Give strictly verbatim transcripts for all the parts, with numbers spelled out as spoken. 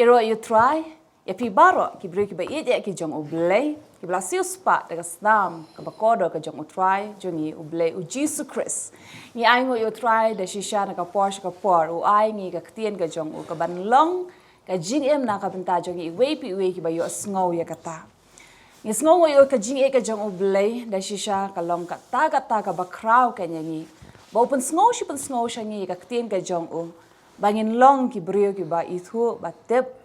Ïaroh ïa U Trai, ïa phi baroh ki briew kiba ïeit ïa ki jong U Blei, kiba la siewspah da ka snam kaba kordor ka jong U Trai jong ngi U Blei U Jisu Khrist. Ngi ai nguh ïa U Trai da shisha na ka por sha ka por, u ai ngi ka ktien ka jong u kaban long ka jingim na ka bynta jong ngi iwei pa iwei kiba ïohsngew ïa kata. Ngi sngew nguh ïa ka jingïeit ka jong U Blei, da shisha ka long kata kata kaba khraw ka ïa ngi, ba u pynsngew shi pynsngew sha ngi ïa ka ktien ka jong u, ba ngin long ki briew kiba ithuh ba tip,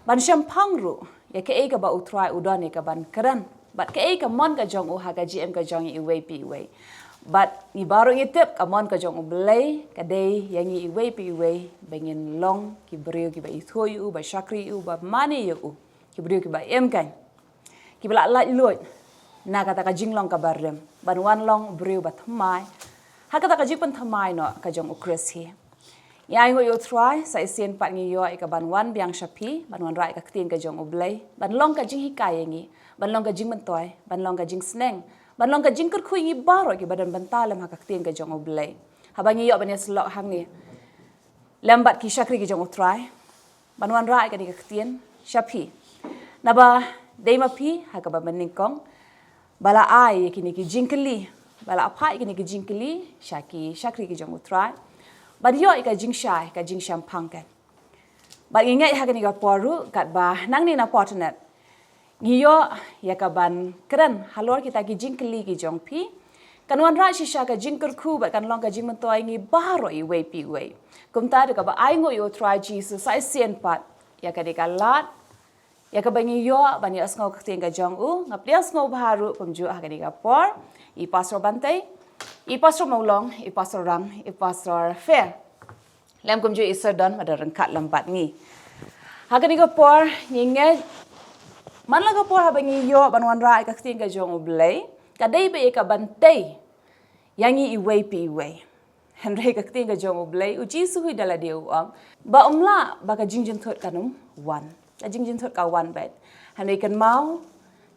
ban shemphang ruh ïa kaei kaba U Trai u don ïa kaban kren, bad kaei ka mon ka jong u ha ka jingim ka jong ngi iwei pa iwei. Bad ngi baroh ngi tip ka mon ka jong U Blei ka dei ïa ngi iwei pa iwei ba ngin long ki briew kiba ithuh ïa u, ba shakri ïa u, ba mane ïa u, ki briew kiba im kan, kiba la laitluid na kata ka jinglong kaba rim, ban wan long briew ba thymmai ha kata ka jingpynthymmai noh ka jong U Khrist hi. Ngi ai nguh ïa U Trai, sa shisien pat ngi ïoh ïa kaban wan biang sha phi, ban wanrah ïa ka ktien ka jong U Blei, ban long ka jinghikai ïa ngi, ban long ka jingmyntoi, ban long ka jingsneng, ban long ka jingkyrkhu ïa ngi baroh kiba don bynta lem ha ka ktien ka jong U Blei. Haba ngi ïoh ban ïasyllok hangne lem bad ki shakri ki jong U Trai, ban wanrah ïa kane ka ktien sha phi. Naba dei ma phi ha kaba mynnyngkong ba la ai ïa kine ki jingkylli, ba la phah ïa kine ki jingkylli sha ki shakri ki jong U Trai, ban ïoh ïa ka jingshai, ka jingshemphang kan. Bad ngi ngeit ha kane ka por ruh katba nangne na por tynat ngi ïoh ïa kaban kren halor kita ki jingkylli ki jong phi, kan wanrah shisha ka jingkyrkhu bad kan long ka jingmyntoi ïa ngi baroh iwei pa iwei. Kumta da kaba ai nguh ïa U Trai Jisu, sa shisien pat ïa kane ka lad, ïa kaba ngi ïoh ban ïohsngew ka ktien ka jong u, nga pdiang sngewbha ruh kumjuh ha kane ka por ïa i Pastor Bantei, i Pastor Mawlong, i Pastor Rang, i Pastor Fair, lem kumjuh i Sir Don ba don ryngkat lem bad ngi ha kane ka por. Ngi ngeit man la ka por haba ngi ïoh ban wanrah ïa ka ktien ka jong U Blei, ka dei ba ïa kaban tei ïa ngi iwei pa iwei. Hynrei ka ktien ka jong U Blei, U Jisu hi da lade u ong ba um lah ba ka jingjynthut kan ym wan. Ka jingjynthut ka wan beit. Hynrei kynmaw,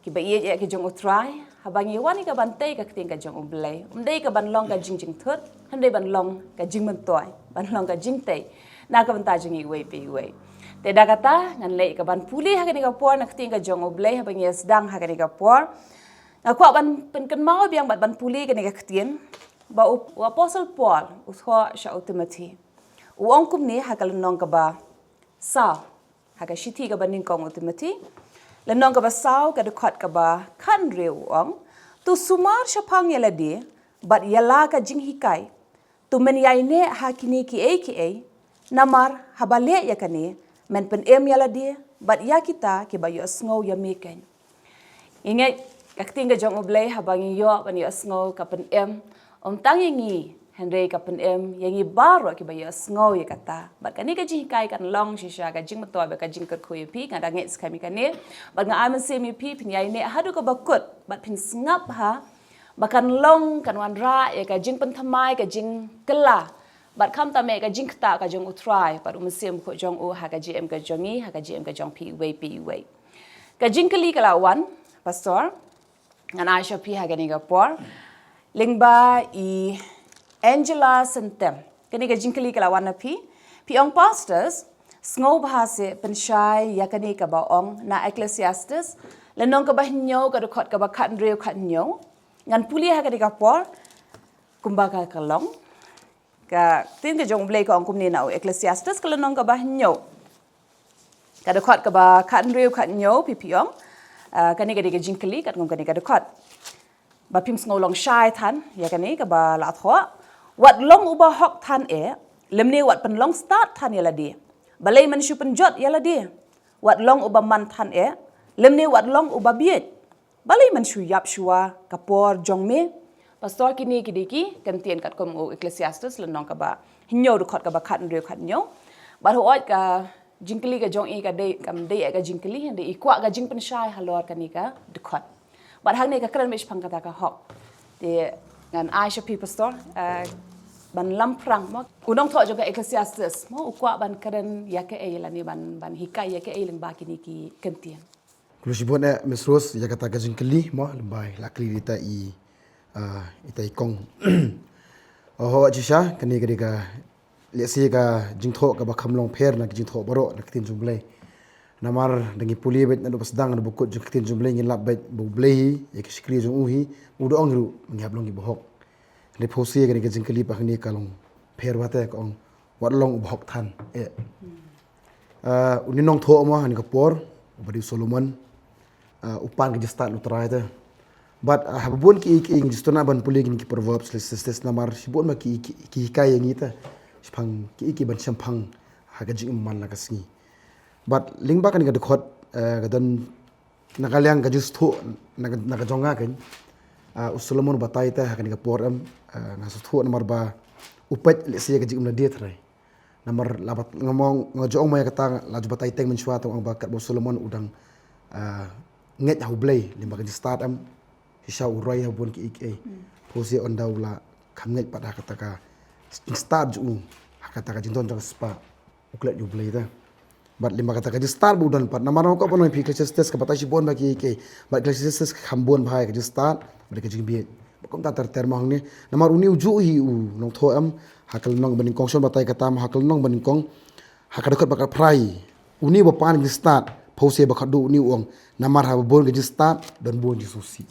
kiba ïeit ïa ki jong U Trai, haba ngi wan ïa kaban tei ka ktien ka jong U Blei, um dei kaban long ka jingjynthut, hynrei ban long ka jingmyntoi, ban long ka jingtei na ka bynta jong ngi iwei pa iwei. Te da kata ngan leit ïa kaban pule ha kane ka por na ka ktien ka jong U Blei, haba ngi ïa sdang ha kane ka por, nga kwah ban pynkynmaw biang bad ban pule kane ka ktien ba u, u Apostle Paul u thoh sha u Timothy. U ong kumne ha ka lynnong kaba saw, ha ka shithi kaba nyngkong u Timothy, lynnong kaba saw, ka dkhot kaba khathynriew, u ong: To sumar shaphang ïa lade bad ïa la ka jinghikai. To men ïaineh ha kine kiei kiei, namar haba leh ïa kane, men pynim ïa lade bad ïa kita kiba ïohsngew ïa me keiñ. Ngi ngeit ka ktien ka jong U Blei, haba ngi ïoh ban ïohsngew, ka pynim ym tang ïa ngi, hynrei ka pynim ïa ngi baroh kiba ïohsngew ïa kata. Bad kane ka jinghikai kan long shisha ka jingmyntoi bad ka jingkyrkhu ïa phi. Nga da ngeit skhem ïa kane, bad nga ai mynsiem ïa phi, phin ïaineh haduh kaba kut bad phin sngap ha ba kan long, kan wanrah ïa ka jingpynthymmai, ka jingkylla, bad khamtam eh ka jingktah ka jong U Trai bad U Mynsiem Bakhuid jong u ha ka jingim ka jong ngi, ha ka jingim ka jong phi iwei pa iwei. Ka jingkylli ka la wan, Pastor, ngan ai sha phi ha kane ka por, lyngba i Angela Syntem. Kane ka jingkylli ka la wan na phi. Phi ong: Pastors, sngewbha seh pynshai ïa kane kaba ong na Ecclesiastes, lynnong kaba hynñiew, ka dkhot kaba khathynriew, khathynñiew. Ngan pule ha kane ka por kumba ka, ka long. Ka ktien ka jong U Blei ka ong kumne na u Ecclesiastes, ka lynnong kaba hynñiew, ka dkhot kaba khathynriew, khathynñiew, phi, phi ong, ah, kane ka dei ka jingkylli katkum kane ka dkhot. Ba phim sngew long shai than ïa kane kaba la thoh. Wat long uba hok than eh, lymne wat pynlong stad than ïa lade, balei men shu pynjot ïa lade? Wat long uba man than eh, lymne wat long uba bieit, balei men shu ïap shuwa ka por jong me? Pastor, kine ki dei ki kyntien katkum u Ecclesiastes lynnong kaba hynñiew, dkhot kaba khathynriew, khathynñiew. Bad hooid, ka jingkylli ka jong i ka dei, kam dei eh ka jingkylli, hynrei i kwah ka jingpynshai halor kane ka dkhot. Bad hangne ka kren beit shaphang kata ka hok. Te ngan ai sha phi, Pastor, eh, ban lam phrang, mo. U nongthoh jong ka Ecclesiastes, mo, u kwah ban kren ïa kaei lane ban, ban hikai ïa kaei lyngba kine ki kyntien? Khublei shibun eh Miss Rose ïa kata ka jingkylli, mo, lyngba i la kylli ïa ita i, ah, ita i kong. Oho, shisha, kane ka dei ka, lehse ka jingthoh kaba kham long pher na ki jingthoh baroh na ka ktien jong U Blei. Namar da ngi pule beit naduh ba sdang, naduh ba kut jong ka ktien jong U Blei, ngi lap beit ba U Blei hi, ïa ki shakri jong u hi, u da ong ruh, ngi hap long ki bahok. Hynrei phewse kane ka jingkylli pat hangne ka long pher bha te, ka ong, wat long u bahok than eh. Ah, une u nongthoh mo ha kane ka por, uba dei u Solomon, ah, u pan ka jingstad na U Trai te. Bad, ah, haba bun ki, ki, ngi sngewtynnat ban pule kine ki Proverbs, Ecclesiastes, namar shibun ba ki, ki, ki hikai ïa ngi te shaphang ki, ki ban shemphang ha ka jingim man la ka sngi. Bad lyngba kane ka dkhot, eh, ka don na ka liang ka jingsngewthuh na ka, na ka jong nga kein. Ah, u Solomon u batai te ha kane ka por em, ah, nga sngewthuh namar ba u peit lehse ïa ka jingim lade, trai. Namar la bat, nga ong, nga ju ong mo ïa kata, la ju batai teng mynshuwa te, ong ba katba u Solomon u dang, ah, ngeit ha U Blei lyngba ka jingstad em, shisha u roi ha bun kiei kiei. Phewse ynda u la kham ngeit pat ha kata ka jingstad jong u, ha kata ka jingdon jong ka spah, u klet ïa U Blei te. Bad lyngba kata ka jingstad ba u don pat, namar nga kwah ban ong ïa phi, Ecclesiastes ka batai shibun ba kiei kiei. Bad Ecclesiastes ka kham bun bha ïa ka jingstad bad ka jingbieit. Bad kumta ter ter mo hangne, namar une u juh hi u nongthoh em, ha ka lynnong ba nyngkong, shon batai kata mo, ha ka lynnong ba nyngkong, ha ka dkhot ba khatphra, une uba pan jingstad, phewse ba khatduh, une u ong, namar haba bun ka jingstad don bun jingsngewsih.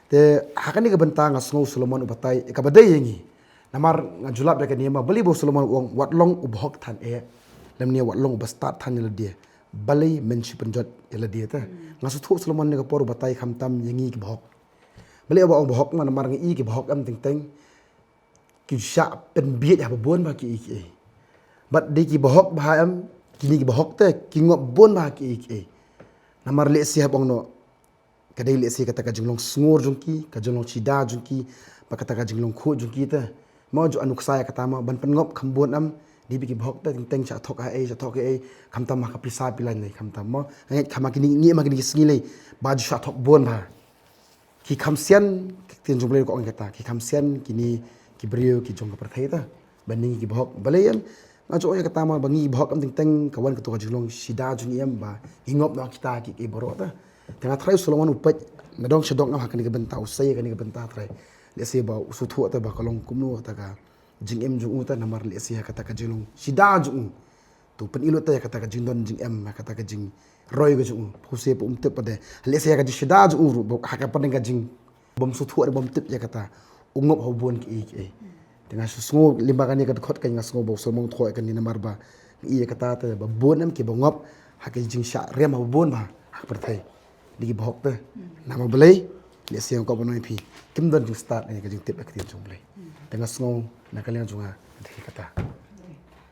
Te ha kane ka bynta nga sngew u Solomon u batai ïa kaba dei ïa ngi. Namar nga ju lap da kane mo, balei ba u Solomon u ong wat long u bahok than eh, lymne wat long uba stad than ïa lade, balei men shu pynjot ïa lade te. Nga sngewthuh u Solomon ha kane ka por u batai khamtam ïa ngi ki bahok. Balei ba u ong bahok mo, namar ngi i ki bahok em teng teng ki shah pynbieit ha ba bun bha kiei kiei. Bad dei ki bahok bha em, kine ki bahok te ki ngop bun bha kiei kiei. Namar lehse haba ong noh, ka dei lehse kata ka jinglong sngur jong ki, ka jinglong shida jong ki, bad kata ka jinglong khuid jong ki te. Mo, ju ïa nuksa ïa kata mo, ban pynngop kham bun em, dei ba ki bahok te teng teng shah thok ha ei, shah thok ha ei, khamtam ha ka pisa pylliang lei, khamtam mo. Nga ngeit kham ha kine, ngi ma kine ki sngi lei ba ju shah thok bun bha. Ki kham sian, ka ktien jong U Blei ka ong kata, ki kham sian kine ki briew ki jong ka pyrthei te. Ban ngi ki bahok, balei em? Nga ju ong ïa kata mo, ba ngi ki bahok em teng teng ka wan katto ka jinglong shida jong ngi em, ba ngi ngop noh kita kiei kiei baroh te. Te nga tharai u Solomon u peit nadong shadong em ha kane ka bynta, u sei ha kane ka bynta, tharai lehse ba u sngewthuh te ba ka long kumno kata ka jingim jong u te, namar lehse ha kata ka jinglong shida jong u, to pynlut te ïa kata ka jingdon jingem, ïa kata ka jingroi ka jong u. Phewse ba um tip pat de, lehse ïa ka jingshida jong u ruh, ha ka pdeng ka jing bym sngewthuh, bym tip ïa kata, u ngop ha bun kiei kiei. Te nga sngew lyngba kane ka dkhot ka, nga sngew ba u Solomon u thoh ïa kane namar ba ngi i ïa kata te ba bun em kiba ngop ha ka jingshah riam ha bun bha ha ka pyrthei. Dei ki bahok te. Namar balei? Lehse nga kwah ban ong ïa phi, kim don jingstad ha ka jingtip ïa ka ktien jong U Blei. Te nga sngew na ka liang jong nga, dei kata.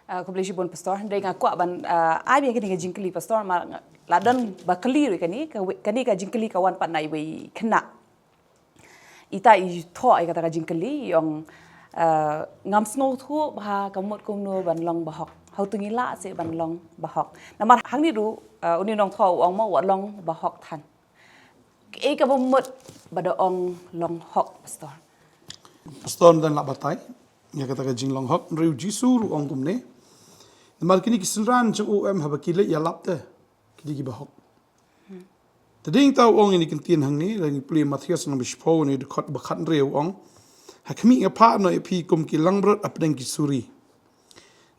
Ah, khublei shibun Pastor. Hynrei nga kwah ban, ah, ai biang kane ka jingkylli Pastor, namar la don ba kylli ruh kane, ka, kane ka jingkylli ka wan pat na iwei i khynnah. Ita i thoh ïa kata ka jingkylli, i ong, ah, ngam sngewthuh bha ka mut kumno ban long bahok. Hato ngi lah seh ban long bahok? Namar hangne ruh, ah, une u nongthoh u ong mo wat long bahok than. Kaei kaba mut ba da ong long hok, Pastor? Pastor, don la batai ïa kata ka jinglong hok, hynrei U Jisu ruh u ong kumne. Namar kine ki synran jong u em, haba ki leit ïalap te, ki dei ki bahok. Te dei nangta u ong ïa kane ka ktien hangne, lada ngi pule Mathaios lynnong ba shiphew, ne dkhot ba khathynriew, u ong, ha khmih nga phah noh ïa phi kum ki langbrot hapdeng ki suri.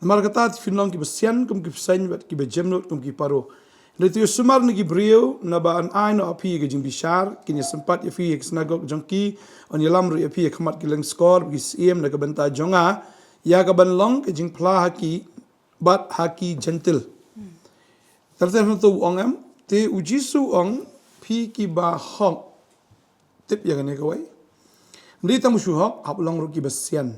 Namar kata te phin long kiba sian kum ki bseiñ bad kiba jemnud kum ki paro. Hynrei to ïasumar na ki briew, naba yn ai noh ïa phi ïa ka jingbishar, kin ïasympat ïa phi ha ki synagog jong ki, yn ïalam ruh ïa phi ha khmat ki lyngskor bad ki syiem na ka bynta jong nga, ïa kaban long ka jingphla ha ki bad ha ki Jentil. Te te hangto u ong em, te U Jisu u ong, phi kiba hok, tip ïa kane kawei. Ym dei tang ba shu hok, hap long ruh kiba sian.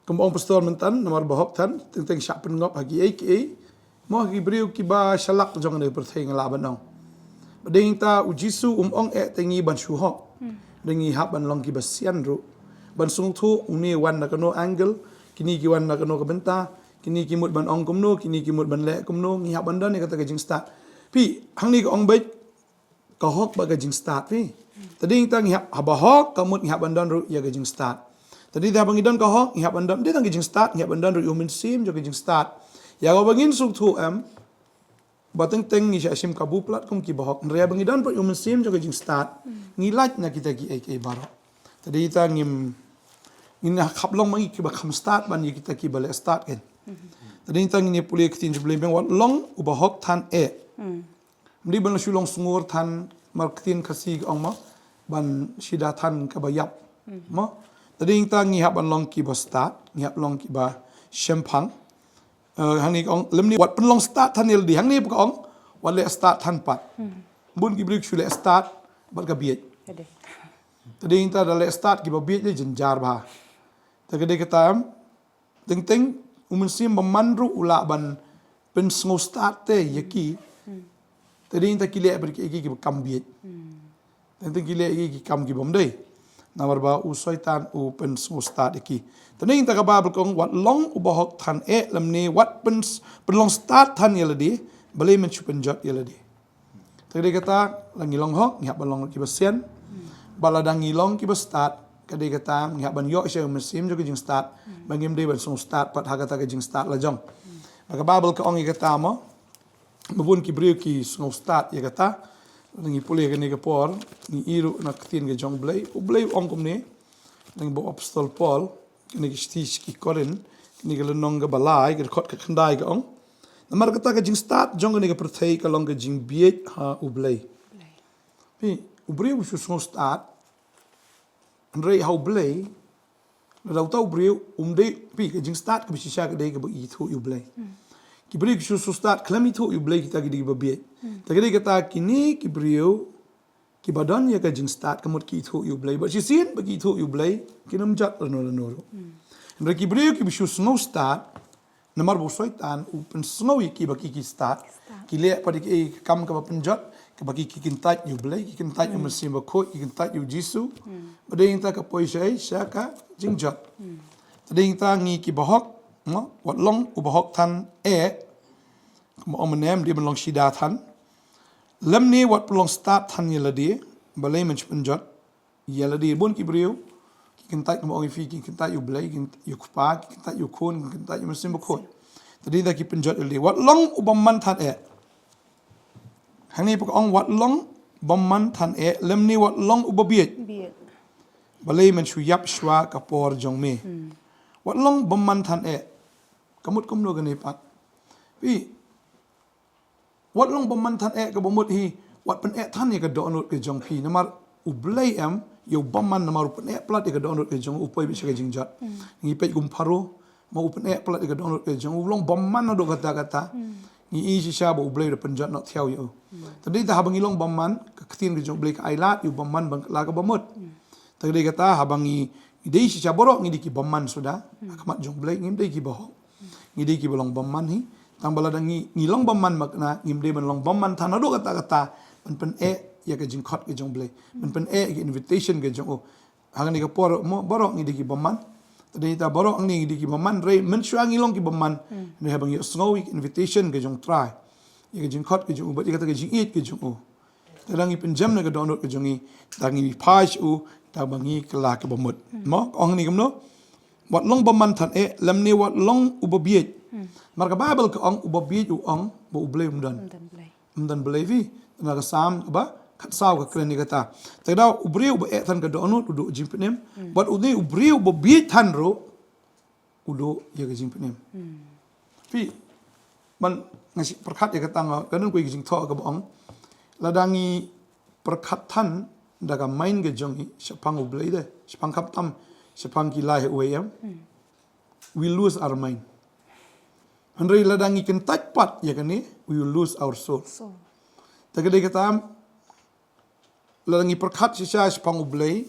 Kumba ong Pastor mynta, namar bahok than, teng teng shah pynngop ha kiei kiei. Mo, ha ki briew kiba shalak jong kane ka pyrthei, nga lah ban ong. Bad dei nangta U Jisu um ong eh te ngi ban shu hok. Hynrei ngi hap ban long kiba sian ruh, ban sngewthuh une wan na kano angle, kine ki wan na kano ka bynta, kine ki mut ban ong kumno, kine ki mut ban leh kumno, ngi hap ban don ïa kata ka jingstad. Phi, hangne ka ong beit ka hok bad ka jingstad, phi. Te dei nangta ngi hap, haba hok ka mut ngi hap ban don ruh ïa ka jingstad. Te dei haba ngi don ka hok, ngi hap ban don, dei tang ka jingstad, ngi hap ban don ruh ïa u mynsiem jong ka jingstad. Ïa kaba ngin sngewthuh em, ba teng teng ngi shah shim kabu palat kum ki bahok. Hynrei haba ngi don pat ïa u mynsiem jong ka jingstad, ngi lait na kita kiei kiei baroh. Te dei nangta ngim, ngin hap long ma ngi kiba kham stad ban ïa kita kiba leh stad, kan. Te dei tang ngi pule ktien jong U Blei, wat long uba hok than eh. Mdei ban shu long sngur than, mar ktien Khasi ka ong mo, ban shida than kaba ïap. Mo. Te dei tang ngi hap ban long kiba stad, ngi hap long kiba shemphang. Eh, hangne ka ong, lymne wat pynlong stad than ïa lade, hangne pat ka ong, wat leh stad than pat. Bun ki briew ki shu leh stad bad ka bieit. Te dei tang da leh stad kiba bieit leh jynjar bha. Te ka dei kata em, teng teng U Mynsiem Bakhuid ruh u lah ban pynsngew stad te ïa ki. Te dei tang ki leh bad ki, ki, kiba kam bieit. Teng teng ki leh ïa ki kam kibym dei. Namar ba u Soitan u pynsngew stad ïa ki. Te dei tang ka Baibl ka ong, wat long uba hok than eh, lymne wat pyn, pynlong stad than ïa lade, balei men shu pynjot ïa lade. Te ka dei kata, la ngi long hok, ngi hap ban long kiba sian. Bad lada ngi long kiba stad, ka dei kata, ngi hap ban ïoh sha U Mynsiem jong ka jingstad, ba ngim dei ban sngew stad pat ha kata ka jingstad la jong. Bad ka Baibl ka ong ïa kata mo, ba bun ki briew ki sngew stad ïa kata. Ngi pule kane ka por, ngi i ruh na ktien ka jong U Blei. U Blei u ong kumne, na u Apostol Paul, kane ka shithi sha ki Korinth, kane ka lynnong kaba lai, ka dkhot ka khyndai ka ong. Namar kata ka jingstad jong kane ka pyrthei ka long ka jingbieit ha U Blei. Phi, u briew u shu sngew stad, hynrei ha U Blei, lada uta u briew um dei, phi, ka jingstad kaba shisha ka dei kaba ithuh ïa U Blei. Ki briew ki shu sngew stad khlem ithuh ïa U Blei, kita ki dei kiba bieit. Te ka dei kata kine ki briew kiba don ïa ka jingstad ka mut ki ithuh ïa U Blei. Bad shisien ba ki ithuh ïa U Blei, kin ym jot lano lano ruh. Hynrei ki briew kiba shu sngew stad, namar ba u Soitan u pynsngew ïa ki ba ki ki stad. Ki leh pat ïa ki kam kaba pynjot, kaba ki ki kyntait ïa U Blei, ki kyntait ïa U Mynsiem Bakhuid, ki kyntait ïa U Jisu. Ba dei tang ka poi sha, sha ka jingjot. Te dei tang ngi kiba hok, mo, wat long uba hok than eh. Kumba ong mynne, ym dei ban long shida than. Lymne wat pynlong stad than ïa lade, balei men shu pynjot ïa lade. Bun ki briew ki kyntait, kumba ong ïa phi, ki kyntait ïa U Blei, ki kyntait ïa U Kpa, ki kyntait ïa U Khun, ki kyntait ïa U Mynsiem Bakhuid. Te dei tang ki pynjot ïa lade. Wat long u bymman than eh. Hangne pat ka ong, wat long bymman than eh, lymne wat long uba bieit. Bieit. Balei men shu ïap shuwa ka por jong me. Wat long bymman than eh. Ka mut kumno kane pat. Phi, wat long bymman than eh kaba mut hi, wat pyneh than ïa ka dohnud ka jong phi. Namar U Blei em, ïa u bymman, namar u pyneh palat ïa ka dohnud ka jong u, u poi beit sha ka jingjot. Ngi peit kum u Pharaoh, ma u pyneh palat ïa ka dohnud ka jong u, u long bymman naduh katta katta. Ngi i shisha ba U Blei u da pynjot noh thiaw ïa u. Te dei tang haba ngi long bymman, ka ktien ka jong U Blei ka ai lad ïa u bymman ban kylla kaba mut. Te dei kata haba ngi, ngi dei shisha baroh ngi dei ki bymman suda ha khmat jong U Blei, ngim dei kiba hok. Ngi dei kiba long bymman hi. Tang ba lada ngi, ngi long bymman, ma kane ngim dei ban long bymman than naduh katta katta, ban pyneh ïa ka jingkhot ka jong U Blei, ban pyneh ïa ka invitation ka jong u. Hangne ka por mo, baroh ngi dei ki bymman. Te dei tang baroh ngi dei ki bymman, hynrei mynshuwa ngi long ki bymman, hynrei haba ngi ïohsngew ïa ka invitation ka jong U Trai, ïa ka jingkhot ka jong u, bad ïa kata ka jingïeit ka jong u, te dang ngi pynjem na ka dohnud ka jong ngi, dang ngi phai sha u, dang ba ngi kylla kaba mut. Mo, ka ong hangne kumno? Wat long bymman than eh, lymne wat long uba bieit. Namar ka Baibl ka ong uba bieit u ong ba U Blei um don. Um don Blei. Um don Blei phi. Na ka Salm ba khatsaw ka kren ïa kata. Te da u briew uba eh than ka dohnud u duh jingpynim. Bad une u briew uba bieit than ruh u duh ïa ka jingpynim. Phi, man nga shu pyrkhat ïa kata, nga kynnoh ïa ka jingthoh kaba ong, lada ngi pyrkhat than da ka mind ka jong ngi shaphang U Blei de, shaphang khamtam shaphang ki lai ha uwei em, we lose our mind. Hynrei lada ngi kyntait pat ïa kane, we will lose our soul. Te ka dei kata, lada ngi pyrkhat shisha shaphang U Blei,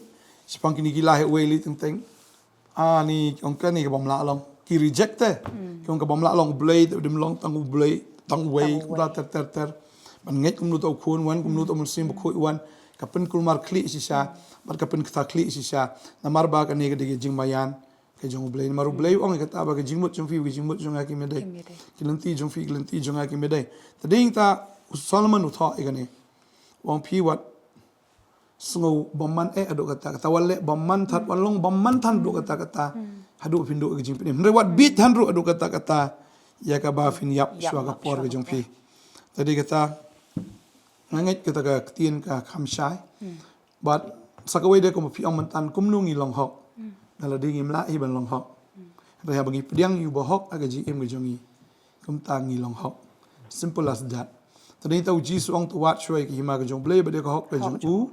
shaphang kine ki lai ha uwei lei teng teng, ani ki ong kane kabym lah long, ki reject te. Ki ong kabym lah long U Blei, te ym long tang U Blei, tang uwei, kumta ter ter ter. Ban ngeit kumno uta U Khun wan, kumno uta U Mynsiem Bakhuid wan. Ka pynkulmar khlieh shisha bad ka pynkta khlieh shisha. Namar ba kane ka dei ka jingmaïan ka jong U Blei. Namar U Blei u ong ïa kata ba ka jingmut jong phi, ka jingmut jong nga kim ïadei. Ki lynti jong phi, ki lynti jong nga kim ïadei. Te dei tang u Solomon u thoh ïa kane. U ong phi wat sngew bymman eh haduh katta katta, wat leh bymman than, wat long bymman than haduh katta katta, haduh phin duh ïa ka jingpynim. Hynrei wat bieit than ruh haduh katta katta, ïa kaba phin ïap shuwa ka por ka jong phi. Te dei kata, nga ngeit kata ka ktien ka kham shai. Bad sa kawei de kumba phi ong mynta, kumno ngi long hok. Da lade ngim lah hi ban long hok. Hynrei haba ngi pdiang ïa u bahok ha ka jingim ka jong ngi, kumta ngi long hok. Simple as that. Te dei tang u Jisu u ong, to wad shuwa ïa ka hima ka jong U Blei bad ïa ka hok ka jong u,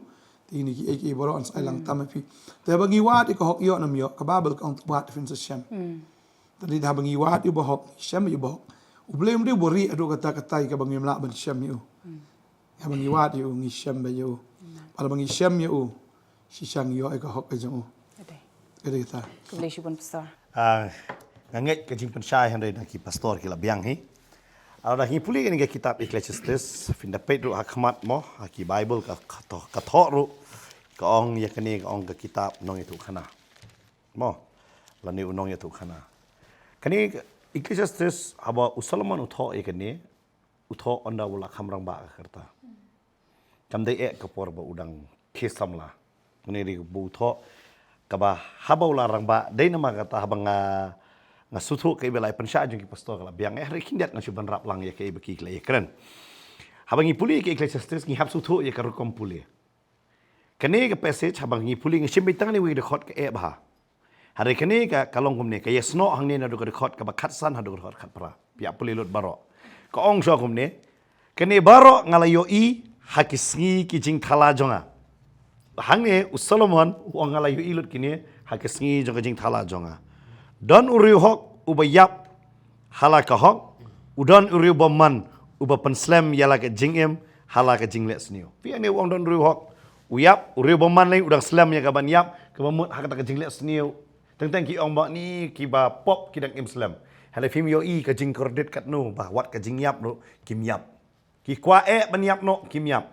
te kine kiei kiei baroh yn sa ai lang tam ïa phi. Te haba ngi wad ïa ka hok, ïoh ne ym ïoh, ka Baibl ka ong to wad, phin sa shem. Te dei haba ngi wad ïa u bahok, ngi shem ïa u bahok. U Blei um dei uba rieh haduh katta katta ïa kaba ngim lah ban shem ïa u. Haba ngi wad ïa u, ngi shem beit ïa u. Bad haba ngi shem ïa u, shisha ngi ïoh ïa ka hok ka jong u. Ka dei. Ka dei kata. Khublei shibun, Pastor. Ah, nga ngeit ka jingpynshai hynrei na ki pastor ki la biang hi. Lada ngi pule kane ka kitab Ecclesiastes, phin da peit ruh ha khmat mo, ha ki Baibl ka, ka thoh, ka thoh ruh, ka ong ïa kane, ka ong ka kitab nongïathuhkhana. Mo, lane u nongïathuhkhana. Kane ka Ecclesiastes, haba u Solomon u thoh ïa kane, u thoh ynda u la kham rangbah ka rta. Kam dei eh ka por ba u dang khie samla. Kane dei ba u thoh kaba haba u la rangbah, dei namar kata haba nga, nga sngewthuh kaei ba la pynshai jong ki pastor ka la biang, eh, hynrei khyndiat ngan shu ban rap lang ïa kaei ba ki la ïakren. Haba ngi pule ïa ka Ecclesiastes ngi hap sngewthuh ïa ka rukom pule. Kane ka passage haba ngi pule ngi shim beit tang ne wei dkhot ka eh bha. Hynrei kane ka, ka long kumne, ka ïasnoh hangne naduh ka dkhot kaba khatsan haduh ka dkhot khatphra. Phi ïa pule lut baroh. Ka ong shuwa kumne, kane baroh nga la ïohi ha ki sngi ki jingthala jong nga. Hangne u Solomon u ong nga la ïohi lut kine ha ki sngi jong ka jingthala jong nga. Don u riewhok uba ïap ha la ka hok, u don u riewbymman uba pynslem ïa la ka jingim ha la ka jingleh sniew. Phi ïa ne u ong don u riewhok u ïap, u riewbymman lei u dang slem ïa ka ban ïap, kaba mut ha kata ka jingleh sniew. Teng teng ki ong ba ni kiba pop ki dang im slem. Hynrei phim ïohi ka jingkordit katno ba wat ka jingïap ruh kim ïap. Ki kwah eh ban ïap noh kim ïap.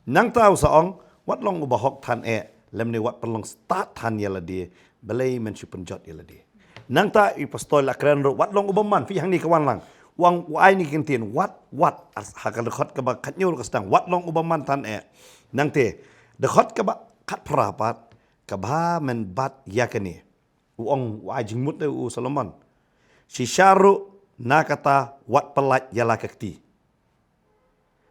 Nangta u sa ong, wat long uba hok than eh, lymne wat pynlong stad than ïa lade, balei men shu pynjot ïa lade. Nangta i pastor la kren ruh, wat long u bymman, phi hangne ka wan lang. U ong u ai ni ki ktien, wat, wat, ha ka dkhot kaba khathynñiew ruh ka sdang, wat long u bymman than eh. Nangta, dkhot kaba khatphra pat, kaba men bat ïa kane. U ong u ai jingmut ïa u Solomon. Shisha ruh na kata wat pyllait ïa la ka kti.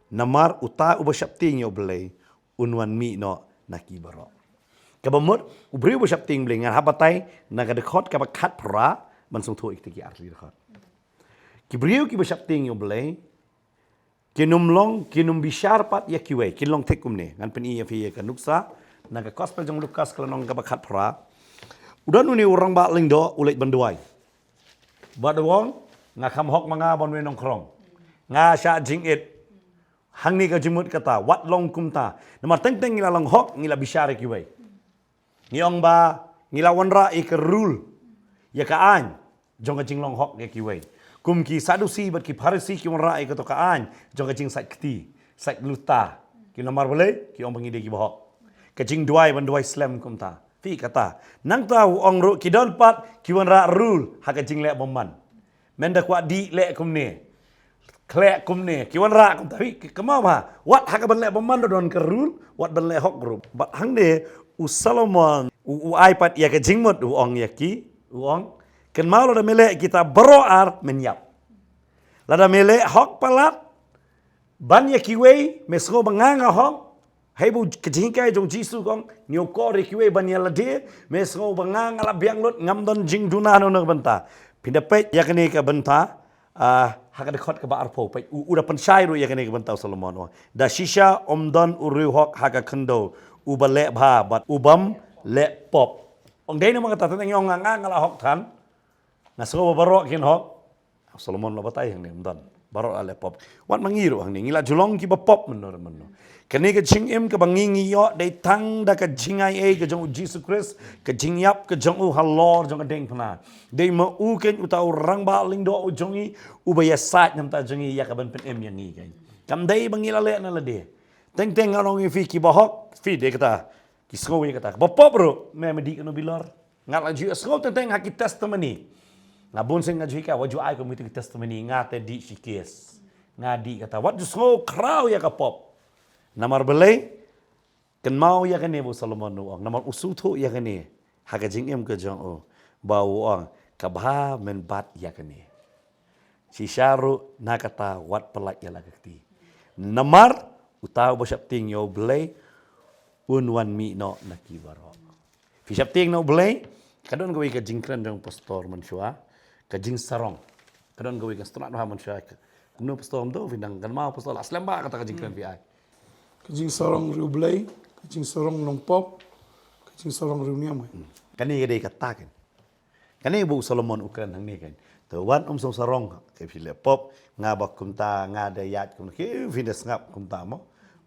Namar uta uba sheptieng ïa U Blei un wan mih noh na ki baroh. Kaba mut u briew uba sheptieng Blei, ngan hap batai na ka dkhot kaba khatphra ban sngewthuh ïa kita ki artylli dkhot. Ki briew kiba sheptieng ïa U Blei kin ym long, kin ym bishar pat ïa kiwei, kin long thik kumne. Ngan pyni ïa phi ïa ka nuksa na ka gospel jong Lukas ka lynnong kaba khatphra. U don une u rangbah lyngdoh u leit ban duwai. Bad u ong, nga kham hok ma nga ban wei nongkhrong. Nga shah jingit. Hangne ka jingmut kata, wat long kumta. Namar teng teng ngi la long hok, ngi la bishar ïa kiwei. Ngi ong ba ngi la wanrah ïa ka rule, ïa ka aiñ jong ka jinglong hok ïa kiwei. Kum ki Sadusi bad ki Pharisi ki wanrah ïa kato ka aiñ jong ka jingsait kti, sait luta. Ki namar balei, ki ong ba ngi dei kiba hok. Ka jingduwai ban duwai slem kumta. Phi kata. Nangta u ong ruh ki don pat ki wanrah rule ha ka jingleh bymman. Men da kwah dih leh kumne. Khleh kumne. Ki wanrah kumta. Phi, ki kynmaw ba wat ha ka ban leh bymman ruh don ka rule, wat ban leh hok ruh. Bad hangne u Solomon u, u ai pat ïa ka jingmut u ong ïa ki, u ong, kynmaw lada me leh kita baroh ar men ïap. Lada me leh hok palat ban ïa kiwei, me sngew ba nga nga hok. Hei ba ka jinghikai jong Jisu ka ong, ñiewkor ïa kiwei ban ïa lade, me sngew ba nga nga la biang lut, ngam don jingduna na une ka bynta. Phin da peit ïa kane ka bynta, ah, ha ka dkhot kaba arphew, peit u, u da pynshai ruh ïa kane ka bynta u Solomon u ong, da shisha ym don u riewhok ha ka khyndew uba leh bha bad ubym leh pop. Ong dei namar kata teng ong nga nga la hok than, nga sngew ba baroh kin hok. Solomon la batai hangne, ym don. Baroh la leh pop. Wat ma ngi ruh hangne, ngi la ju long kiba pop mynno re mynno. Kane ka jingim kaba ngi ngi ïoh dei tang da ka jingai ei ka jong u Jisu Khrist, ka jingïap ka jong u halor jong ka diengphna. Dei ma u keiñ uta u rangbah lyngdoh u jong ngi, uba ïasaid na ka bynta jong ngi ïa ka ban pynim ïa ngi keiñ. Kam dei ba ngi la leh na lade. Teng teng nga ong ïa phi kiba hok, phi dei kata. Ki sngew ïa kata. Ba pop ruh, me me dih kano bilor. Nga la ju ïohsngew teng teng ha ki testimony. Nga bun sien nga ju hikai, wat ju ai kum kita ki testimony, nga te dih shi case. Nga dih kata, wat ju sngew khraw ïa ka pop. Namar balei, kynmaw ïa kane ba u Solomon u ong. Namar u sngewthuh ïa kane ha ka jingim ka jong u. Ba u ong, kaba men bat ïa kane. Shisha ruh na kata wat pyllait ïa la ka kti. Namar uta uba sheptieng ïa U Blei un wan mih noh na ki baroh. Phi sheptieng na U Blei, Ka don kawei ka jingkren jong pastor mynshuwa, ka jingsarong. Ka don kawei ka sngewtynnat bha mynshuwa. Kumno pastor, kumno phi nang, kynmaw pastor, la slem bha kata ka jingkren phi ai. Ka jingsarong riewblei, ka jingsarong nongpop, ka jingsarong riewniam. Kane ka dei kata kan. Kane ba u Solomon u kren hangne kan. To wat ym sngewsarong, ka phi leh pop, nga ba kumta, nga da ïaid kumta, ki phi da sngap kumta mo.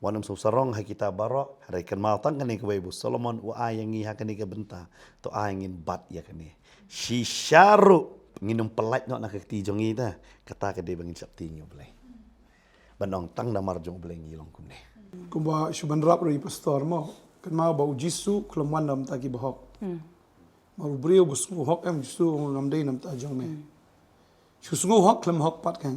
Wat ym sngewsarong ha kita baroh, hynrei kynmaw tang kane kawei ba u Solomon u ai ïa ngi ha kane ka bynta. To ai ngin bat ïa kane. Shisha ruh ngin ym pyllait noh na ka kti jong ngi ta. Kata ka dei ba ngin sheptieng ïa u Blei. Ban ong tang namar jong u Blei ngi long kumne. Kumba shu ban rap ruh i pastor mo. Kynmaw ba u Jisu khlem wan na bynta ki bahok. Namar u briew ba sngewhok em, u Jisu u ong ngam dei na bynta jong me. Shu sngewhok khlem hok pat kan.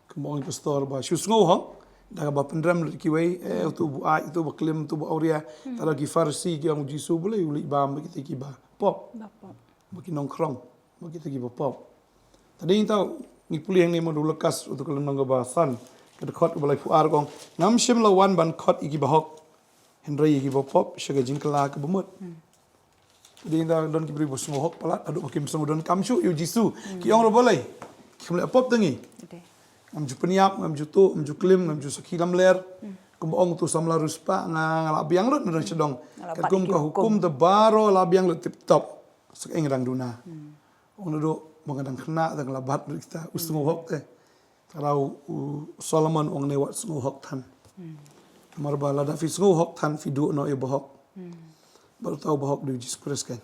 Kumba ong i pastor ba shu sngewhok da kaba pynrem lut kiwei, eh, uto ba ai, uto ba klim, uto ba awria. Tang da ki Pharisi ki ong u Jisu, balei u leit bam bad kita kiba pop. Ba pop. Bad ki nongkhrong, bad kita kiba pop. Te dei tang ngi pule hangne mynta u Lukas uto ka lynnong kaba san, ka dkhot kaba laiphew ar ka ong, ngam shym la wan ban khot ïa kiba hok, hynrei ïa kiba pop sha ka jingkylla kaba mut. Te dei tang don ki briew ba sngewhok palat, haduh ba kim sngew donkam shuh ïa u Jisu. Ki ong ruh balei, kim leh pop tang ngi. Ngam ju pynïap, ngam ju tuh, ngam ju klim, ngam ju sakhi lamler. Kumba ong uto u samla riewspah, nga, nga la biang lut na dong sha dong. Katkum ka hukum te baroh la biang lut tip top. Sa kaei nga dang duna. Ong naduh ba nga dang khynnah te nga la bat lut kita, u sngewhok te. Te u Solomon u ong ne wat sngewhok than. Namar ba lada phi sngewhok than phi duh noh ïa u bahok. Bad uta u bahok dei u Jisu Khrist kan.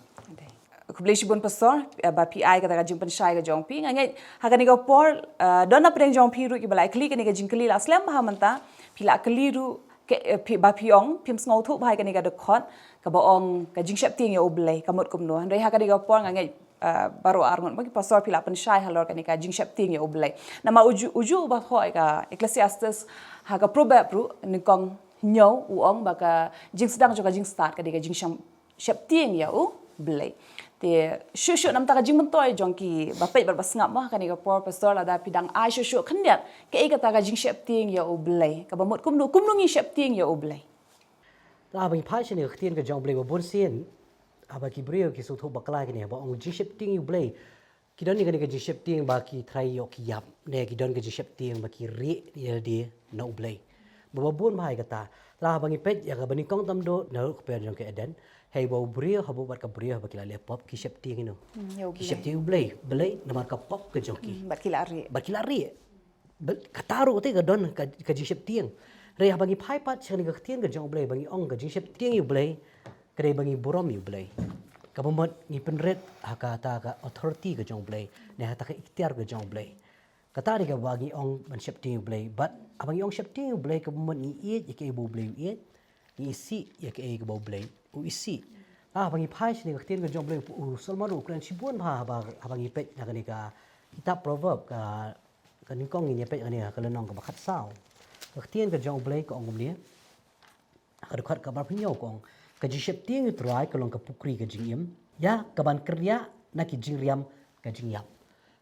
Khublei shibun pastor, eh, ba phi ai kata ka jingpynshai ka jong phi. Nga ngeit ha kane ka por, eh, don na pdeng jong phi ruh kiba la kylli kane ka jingkylli, la slem bha mynta. Phi la kylli ruh, ke, eh, phi, ba phi ong phim sngewthuh bha ïa kane ka dkhot kaba ong ka jingsheptieng ïa u Blei ka mut kumno. Hynrei ha kane ka por nga ngeit, eh, baroh arngut mo ki pastor phi la pynshai halor kane ka jingsheptieng ïa u Blei. Namar uju, uju ba thoh ïa ka Ecclesiastes, ha ka Proverb ruh, nyngkong hynñiew u ong ba ka jingsdang jong ka jingstad ka dei ka jingshang sheptieng ïa u Blei. Te shuh shuh namar ka jingmyntoi jong kiba peit bad ba sngap mo ha kane ka por pastor, lada phi dang ai shuh shuh khyndiat kaei kata ka jingsheptieng ïa u Blei kaba mut kumno, kumno ngin sheptieng ïa u Blei. Te haba ngi phai sha kane ka ktien ka jong u Blei ba bun sien, haba ki briew ki sngewthuh bakla ïa kane ba ong jingsheptieng ïa u Blei. Ki don ïa kane ka jingsheptieng ba ki trai ïoh ki ïap, ne ki don ka jingsheptieng ba ki rieh ïa lade na u Blei. Ba, ba bun bha ïa kata. Te haba ngi peit ïa kaba nyngkong tam dei na ka por jong ka Eden. Hei ba u briew, haba bad ka briew, haba ki la leh pop, ki sheptieng ïa u. Hmm, ïa u Blei. Ki sheptieng ïa u Blei, balei namar ka pop ka jong ki. Hmm, bad ki la rieh. Bad ki la rieh. Bad kata ruh te ka don ka, ka jingsheptieng. Hynrei haba ngi phai pat sha kane ka ktien ka jong u Blei, ba ngi ong ka jingsheptieng ïa u Blei. Ka dei ba ngi burom ïa u Blei. Kaba mut ngi pynrit ha kata ka authority ka jong u Blei, ne ha kata ka iktiar ka jong u Blei. Kata dei kaba ngi ong ban sheptieng ïa u Blei. Bad haba ngi ong sheptieng ïa u Blei kaba mut ngi ïeit ïa kaei ba u Blei u ïeit, ngi isih ïa kaei kaba u Blei u isih. Haba ngi phai sha kane ka ktien ka jong u Blei, u Solomon u kren shibun bha haba, haba ngi peit na kane ka kitab Proverb ka, ka nyngkong ngin ïa peit kane ka lynnong kaba khatsaw. Ka ktien ka jong u Blei ka ong kumne. Ka dkhot kaba arphew hynñiew ka ong, ka jingsheptieng ïa u Trai ka long ka pukri ka jingim, ïa kaban kyrïah na ki jingriam ka jingïap.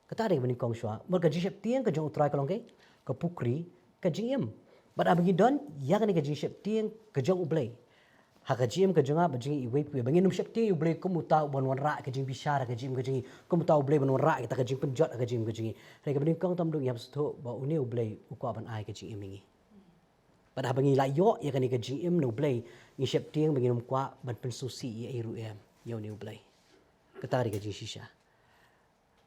Kata dei kaba nyngkong shuwa, mut ka jingsheptieng ka jong u Trai ka long kaei, ka pukri ka jingim. Bad haba ngi don ïa kane ka jingsheptieng ka jong u Blei ha ka jingim ka jong nga bad jong ngi iwei pa iwei, ba ngin ym sheptieng ïa u Blei kum uta uban wanrah ka jingbishar ha ka jingim ka jong ngi, kum uta u Blei ban wanrah kita ka jingpynjot ha ka jingim ka jong ngi. Hynrei kaba nyngkong tam dei ngi hap sngewthuh ba une u Blei u kwah ban ai ka jingim ïa ngi. Bad haba ngi la ïoh ïa kane ka jingim na u Blei, ngi sheptieng ba ngin ym kwah ban pynsngewsih ïa ei ruh em, ïa une u Blei. Kata dei ka jingshisha.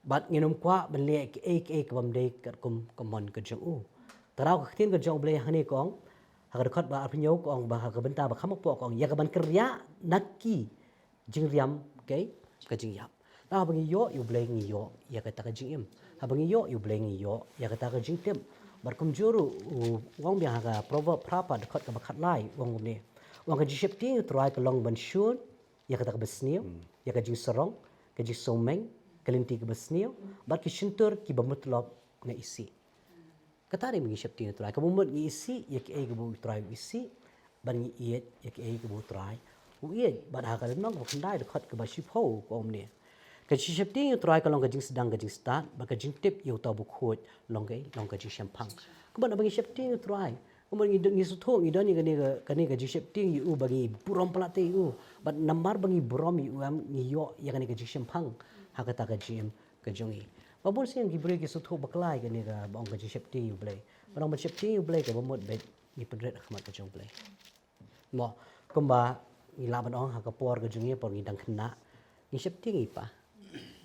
Bad ngin ym kwah ban leh kaei kaei kaba ym dei katkum ka mon ka jong u. Te ka ktien ka jong u Blei hangne ka ong, ha ka dkhot ba arphew hynñiew ka ong ba ha ka bynta ba kham hapoh ka ong, ïa kaban kyrïah na ki jingriam, okay, ka jingïap. Te haba ngi ïoh ïa u Blei ngi ïoh ïa kata ka jingim. Haba ngi ïoh ïa u Blei ngi ïoh ïa kata ka jingtip. Bad kumjuh ruh u ong biang ha ka Proverb phra pat dkhot kaba khatlai u ong kumne. U ong ka jingsheptieng ïa u Trai ka long ban shun ïa kata kaba sniew, ïa ka jingsarong, ka jingsngewmeng, ka lynti kaba sniew, bad ki shyntur kiba mutlop nga isih. Kata dei ba ngi sheptieng ïa u Trai, kaba mut ngi isih ïa kaei kaba u Trai u isih, bad ngi ïeit ïa kaei kaba u Trai u ïeit. Bad ha ka lynnong kaba khyndai dkhot kaba shiphew ka ong kumne. Ka jingsheptieng ïa u Trai ka long ka jingsdang ka jingstad, bad ka jingtip ïa uta uba khuid long kaei, long ka jingshemphang. Kumba haba ngi sheptieng ïa u Trai, Kumba ngi don, ngi sngewthuh, ngi don ïa kane ka, kane ka jingsheptieng ïa u ba ngi burom palat ïa u. Bad namar ba ngi burom ïa u em, ngi ïoh ïa kane ka jingshemphang ha kata ka jingim ka jong ngi. Ba bun sien ki briew ki sngewthuh bakla ïa kane kaba ong ka jingsheptieng ïa u Blei. Ba ong ban sheptieng ïa u Blei kaba mut ba ngi pynrit ha khmat ka jong u Blei. Mo, kumba ngi lah ban ong ha ka por ka jong ngi, por ngi dang khynnah, ngi sheptieng ïa i pa.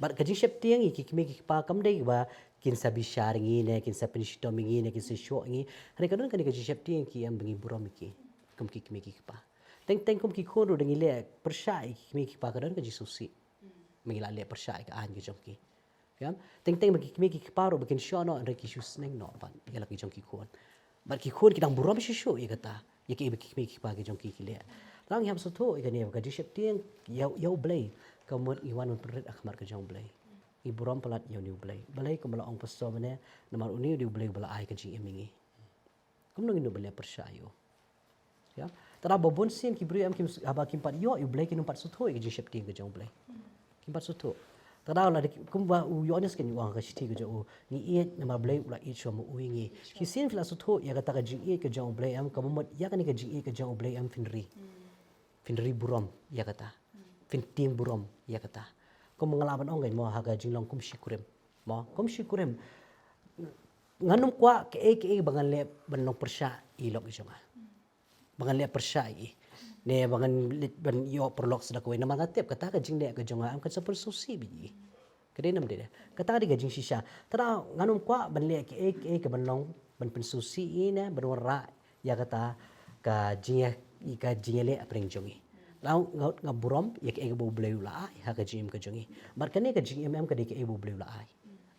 Bad ka jingsheptieng ïa ki kmie ki kpa kam dei ba kin sa bishar ïa ngi ne kin sa pynshitom ïa ngi ne kin sa shoh ïa ngi. Hynrei ka don kane ka jingsheptieng ïa ki em ba ngi burom ïa ki kum ki kmie ki kpa. Teng teng kum ki khun ruh da ngi leh pyrshah ïa ki kmie ki kpa ka don ka jingsngewsih ba ngi la leh pyrshah ïa ka aiñ ka jong ki. Teng teng ba ki kmie ki kpa ruh ba kin shoh noh hynrei ki shu sneng noh pat ïa la ki jong ki khun. Bad ki khun ki dang burom shuh shuh ïa kata, ïa kaei ba ki kmie ki kpa ki jong ki ki leh. Tang ïa sngewthuh ïa kane ba ka jingsheptieng ïa, ïa u Blei ka mut ngi wan ban pynrit ha khmat ka jong u Blei. Ngi burom palat ïa une u Blei. Balei kumba la ong pastor mynne, namar une u dei u Blei uba la ai ka jingim ïa ngi. Kumno ngin ym ban leh pyrshah ïa u. Ïa. Te da ba bun sien ki briew em kim, haba kim pat ïoh ïa u Blei kin ym pat sngewthuh ïa ka jingsheptieng ka jong u Blei. Kim pat sngewthuh. Te da la dei kumba u Ïoannis kan ïa u ong ha ka shithi ka jong u, ngi ïeit namar u Blei u la ïeit shuwa ma u ïa ngi. Shisien phi la sngewthuh ïa kata ka jingïeit ka jong u Blei em, kaba mut ïa kane ka jingïeit ka jong u Blei em phin ri. Phin ri burom ïa kata. Phin tieng burom ïa kata. Kumba nga lah ban ong kein mo ha ka jinglong kum shi kurim. Mo, kum shi kurim. Ngan ym kwah kaei kaei ba ngan leh ban long pyrshah ïa i lok i jong nga. Ba ngan leh pyrshah ïa i. Ne ba ngan leit ban ïoh paralok sa da kawei namar nga tip kata ka jingleh ka jong nga em kan sa pynsngewsih beit ïa i. Ka dei nam dei. Kata ka dei ka jingshisha. Te da ngan ym kwah ban leh kaei kaei ka ban long ban pynsngewsih ïa i ne ban wanrah ïa kata ka jingïa, ka jingïaleh hapdeng jong i. Nga, nga, nga burom ïa kaei kaba u Blei u la ai ha ka jingim ka jong i. Bad kane ka jingim em ka dei kaei ba u Blei u la ai.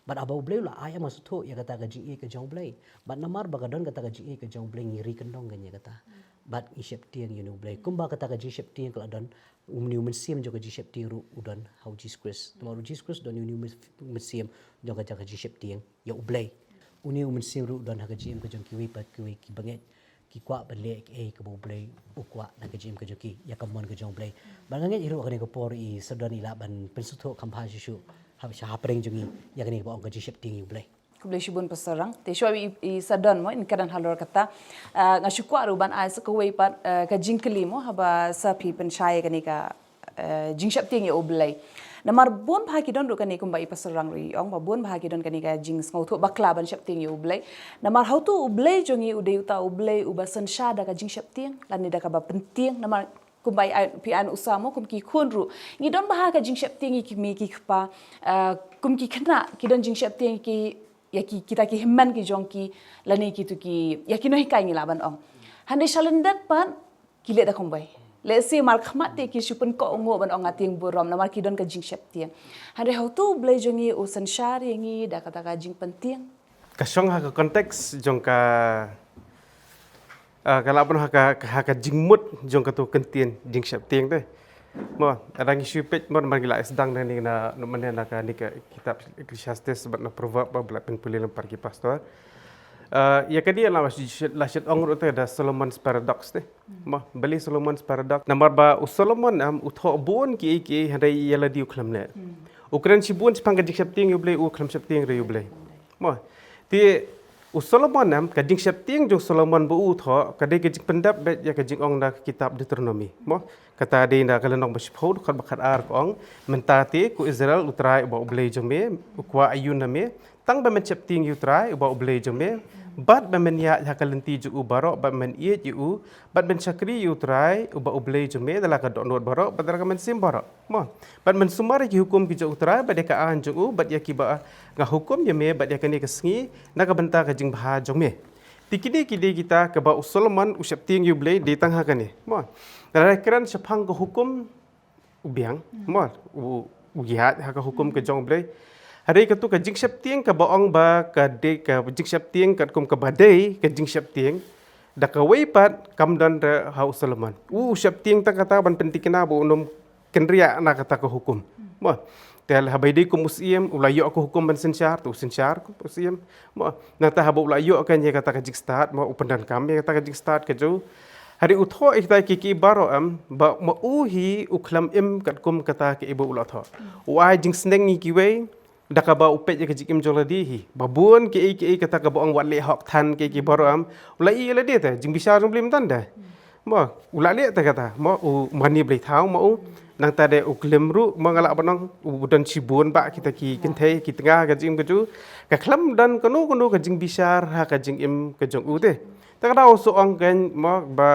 Bad haba u Blei u la ai em nga sngewthuh ïa kata ka jingïeit ka jong u Blei. Bad namar ba ka don kata ka jingïeit ka jong u Blei ngi ri kyndong kein ïa kata. Bad ngi sheptieng ïa une u Blei. Kumba kata ka jingsheptieng ka la don, une u mynsiem jong ka jingsheptieng ruh u don ha u Jisu Khrist. Namar u Jisu Khrist u don une u myns-, mynsiem jong ka, jong ka jingsheptieng ïa u Blei. Une u mynsiem ruh u don ha ka jingim ka jong kiwei pa kiwei ki bangeit. Ki kwah ban leh kaei kaba u Blei u kwah na ka jingim ka jong ki, ïa ka mon ka jong u Blei. Bad nga ngeit ruh ha kane ka por i Sir Don i lah ban pynsngewthuh kham bha shuh shuh ha, sha hapdeng jong ngi ïa kane kaba ong ka jingsheptieng ïa u Blei. Khublei shibun Pastor Rang. Te shuwa i, i Sir Don mo, yn kren halor kata. Ah, nga shu kwah ruh ban ai sa kawei pat, ah, ka jingkylli mo, haba sa phi pynshai kane ka, eh, jingsheptieng ïa u Blei. Namar bun bha ki don ruh kane kumba i Pastor Rang ruh i ong, ba bun bha ki don kane ka jingsngewthuh bakla ban sheptieng ïa u Blei. Namar hato u Blei jong ngi u dei uta u Blei uba synshar da ka jingsheptieng lane da kaba pyntieng. Namar kumba i, phi ai u sa mo, kum ki khun ruh ngi don bha ka jingsheptieng ïa ki kmie ki kpa, eh, kum ki khynnah ki don jingsheptieng ki ïa ki, kita ki hynmen ki jong ki, lane kitu ki, ïa ki nonghikai ngi lah ban ong. Hynrei sha lyndet pat ki leh da kumwei. Lehse markhmat te ki shu pynkohnguh ban ong nga tieng burom namar ki don ka jingsheptieng. Hynrei hato u Blei jong ngi u synshar ïa ngi da kata ka jingpyntieng? Ka shong ha ka context jong ka, ah, ka lah ban ha ka, ha ka jingmut jong katu ka ktien jingsheptieng te. Mo, lada ngi shu peit mo, namar ngi la sdang na kane, na, na, na kane ka kitab Ecclesiastes bad na Proverb ba la pynpule lyngba ki pastor. Ah, ïa kane la, la shait ong ruh te da Solomon's Paradox te. Mo, balei Solomon's Paradox? Namar ba u Solomon em u thoh bun kiei kiei hynrei ïa lade u khlem leh. U kren shibun shaphang ka jingsheptieng ïa u Blei, u khlem sheptieng ruh ïa u Blei. Mo, te u Solomon em, ka jingsheptieng jong u Solomon ba u thoh ka dei ka jingpyndep beit ïa ka jingong na ka kitab Deuteronomi. Mo, kata dei na ka lynnong ba shiphew, dkhot ba khatar ka ong, mynta te ko Israel, U Trai uba U Blei jong me u kwah aïu na me, tang ba men sheptieng ïa U Trai uba U Blei jong me, bad ba men ïaid ha ka lynti jong u baroh, bad men ïeit ïa u, bad men shakri ïa U Trai uba U Blei jong me da la ka dohnud baroh bad da la ka mynsiem baroh. Mo, bad men sumar ïa ki hukum ki jong U Trai bad ïa ka aiñ jong u, bad ïa kiba nga hukum ïa me bad ïa kane ka sngi na ka bynta ka jingbha jong me. Te kine ki dei kita kaba u Solomon u sheptieng ïa U Blei dei tang ha kane. Mo, lada kren shaphang ka hukum, u biang, mo, u, u ïaid ha ka hukum ka jong U Blei. Hynrei katu ka jingsheptieng kaba ong ba ka dei ka jingsheptieng katkum kaba dei ka jingsheptieng da kawei pat kam don re ha u Solomon. U, u sheptieng tang kata ban pynthikna ba un ym kynriah na kata ka hukum. Mo, te haba ïadei kum u syiem u la ïoh ka hukum ban synshar, te u synshar kum u syiem. Mo, nangta haba u la ïoh ka, ïa kata ka jingstad, mo, u pyndonkam ïa kata ka jingstad ka jong u. Hynrei u thoh ïa kita ki, ki baroh em, ba ma u hi u khlem im katkum kata kaei ba u la thoh. U ai jingsneng ïa kiwei, Da kaba u peit ïa ka jingim jong lade hi. Ba bun kiei kiei kata kaba ong wat leh hok than kiei kiei baroh em. U la ïohi lade te, jingbishar jong u Blei mynta de. Mo, u la leh te kata. Mo, u mane blei thaw mo u. Nangta de u klim ruh, mo nga lah ban ong, u don shibun bah kita ki kynthei, ki tnga ka jingim ka jong u. Ka khlem don kano kano ka jingbishar ha ka jingim ka jong u te. Te ka dei u shu ong kein mo ba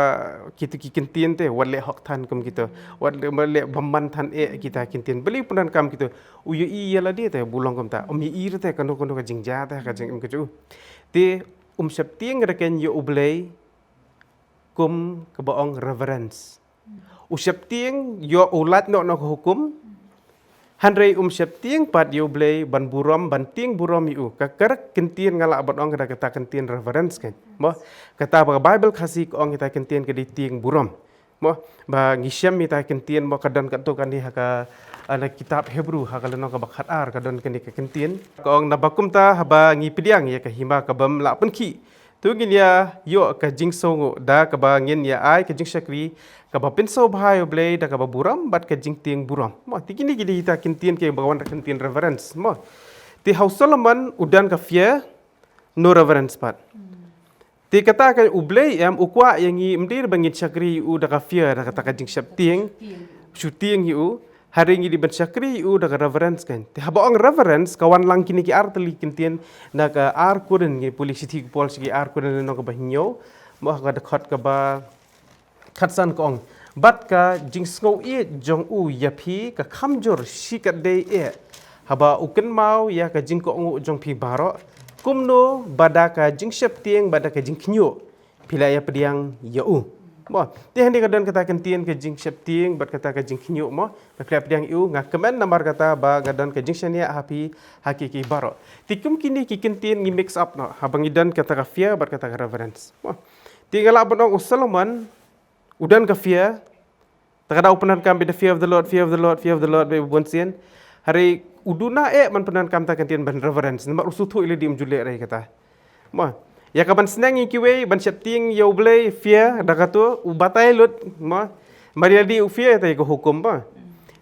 kita ki ktien te, wat leh hok than kum kita. Wat leh, wat leh bymman than eh kita ki ktien. Balei u pyndonkam kita. U ïohi ïa lade te, u long kumta. Um ïohi te kano kano ka jingjia te, ka jingim ka jong u. Te um sheptieng ruh kein ïa u Blei kum kaba ong reverence. U sheptieng ïa u lait noh noh ka hukum. Hynrei um sheptieng pat ïa u Blei ban burom, ban tieng burom ïa u. Ka kyrteng ktien nga lah ban ong ka dei kata ka ktien reverence kein. Mo, kata ba ka Bible Khasi ka ong ïa kata ka ktien ka dei tieng burom. Mo, ba ngi shem ïa kata ka ktien mo ka don katto katne ha ka, ha ka kitab Hebru ha ka lynnong kaba khatar ka don kane ka ktien. Ka ong naba kumta haba ngi pdiang ïa ka hima ka bym lah pynkhih. To ngin ïa ïoh ka jingsngew da kaba ngin ïa ai ka jingshakri kaba pynshongkha ïa u Blei da kaba burom bad ka jingtieng burom. Mo, te kine ki dei kita ki ktien kiba wan da ka ktien reverence. Mo. Te ha u Solomon u don ka fear, no reverence pat. Te kata ka u Blei em u kwah ïa ngi ym dei ba ngin shakri ïa u da ka fear da kata ka jingsheptieng. Sheptieng ïa u. Hynrei ngi dei ban shakri ïa u da ka reverence kein. Te haba ong reverence ka wan lang kine ki ar tylli ki ktien na ka ar Korinth ngi pule shithi u Paul sha ki ar Korinth lynnong kaba hynñiew. Mo ha ka dkhot kaba khatsan ka ong. Bad ka jingsngew ïeit jong u ïa phi ka kham jur shikatdei eh. Haba u kynmaw ïa ka jingkohnguh jong phi baroh. Kumno ba da ka jingsheptieng bad da ka jingkhynñiuh. Phi la ïa pdiang ïa u. Mo, te hangne ka don kata ka ktien ka jingsheptieng bad kata ka jingkhynñiuh mo. Ba phi la pdiang ïa u, nga kmen namar kata ba nga don ka jingshaniah ha phi ha ki ki baroh. Te kum kine ki ktien ngi mix up noh. Haba ngi don kata ka fear bad kata ka reverence. Mo. Te nga lah ban ong u Solomon u don ka fear. Te ka dei u pyndonkam bad the fear of the Lord, fear of the Lord, fear of the Lord, bad bun sien. Hynrei u duna eh ban pyndonkam kata ka ktien ban reverence. Namar u sngewthuh ïa lade um ju leh re kata. Mo. Ïa kaban sneng ïa kiwei ban sheptieng ïa u Blei fear da kato u batai lut. Mo. Namar ïa lade u fear te ïa ka hukum mo.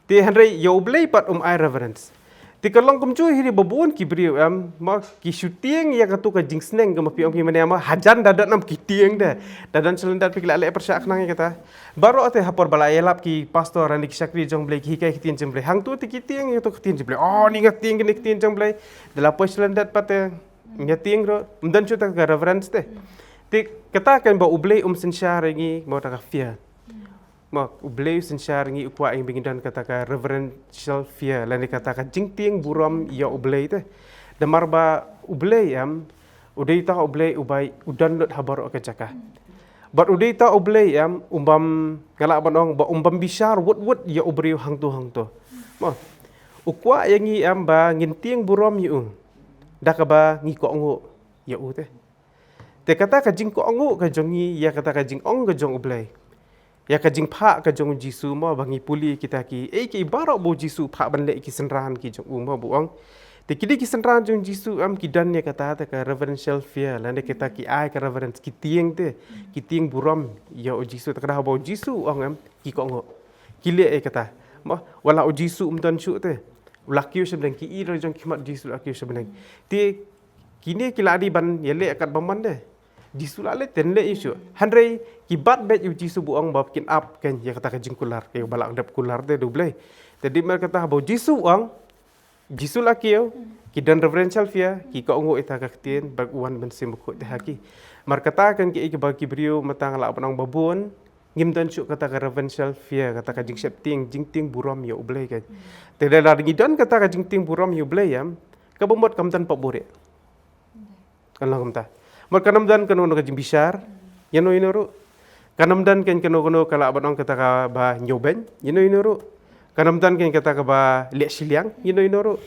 Te hynrei ïa u Blei pat um ai reverence. Te ka long kumjuh hi ba bun ki briew em, mo ki shu tieng ïa kato ka jingsneng kaba phi ong phi mane mo, hajan da don em ki tieng de. Da don shalyndet phi ki la leh pyrshah khnang ïa kata. Baroh te ha por ba la ïalap ki pastor ne ki shakri jong u Blei ki hikai ki ktien jong u Blei. Hangto te ki tieng ïa kato ka ktien jong u Blei. Oh, ni nga tieng kane ka ktien jong u Blei. Da la poi shalyndet pat te nga tieng ruh. Ym don shuh te ka reverence te. Te kata kan ba u Blei um synshar ïa ngi mo da ka fear. Mo, u Blei u synshar ïa ngi u kwah ïa ngi ba ngin don kata ka reverential fear, lane kata ka jingtieng burom ïa u Blei te. Namar ba u Blei em, u dei uta u Blei uba u don lut ha baroh ka jaka. Bad u dei uta u Blei em, um bym, nga lah ban ong, ba um bym bishar wut wut ïa u briew hangto hangto. Mo, u kwah ïa ngi em ba ngin tieng burom ïa u. Da kaba ngi kohnguh ïa u te. Te kata ka jingkohnguh ka jong ngi, ïa kata ka jingong ka jong u Blei. Ïa ka jingphah ka jong u Jisu mo ba ngi pule kita ki, eh ki baroh ba u Jisu phah ban leh ki synran ki jong u mo ba u ong. Te ki dei ki synran jong u Jisu em ki don ïa kata te ka reverential fear, lane kita ki ai ka reverence ki tieng te, ki tieng burom ïa u Jisu te ka dei ba u Jisu u ong em ki kohnguh. Ki leh ïa kata. Mo, wat la u Jisu um don shuh te. U la kiew sha bneng ki i la jong ki khmat u Jisu la kiew sha bneng. Te kine ki la dei ban ïaleh katba mon de. Jisu la leh ten leh ïa shuh. Hynrei ki bat beit ïa u Jisu ba u ong ba kin ap kein ïa kata ka jingkular, ka ba la dep kular de da u Blei. Te dei mar kata ba u Jisu u ong, Jisu la kiew, ki don reverential fear, ki kohnguh ïa kata ka ktien, ba u wan ban sim bakhuid te ha ki. Mar kata kan ki ïa ki ba ki briew mynta nga lah ban ong ba bun, ngim don shuh kata ka reverential fear, kata ka jingsheptieng, jingtieng burom ïa u Blei kein. Te lada ngi don kata ka jingtieng burom ïa u Blei em, kaba mut kam don pop buhrieh. Kan long kumta. Mut kan ym don kano kano ka jingbishar ïa no ïa no ruh. Kan ym don kein kano kano ka lah ban ong kata kaba ñiewbeiñ ïa no ïa no ruh. Kan ym don kein kata kaba leh shiliang ïa no ïa no ruh.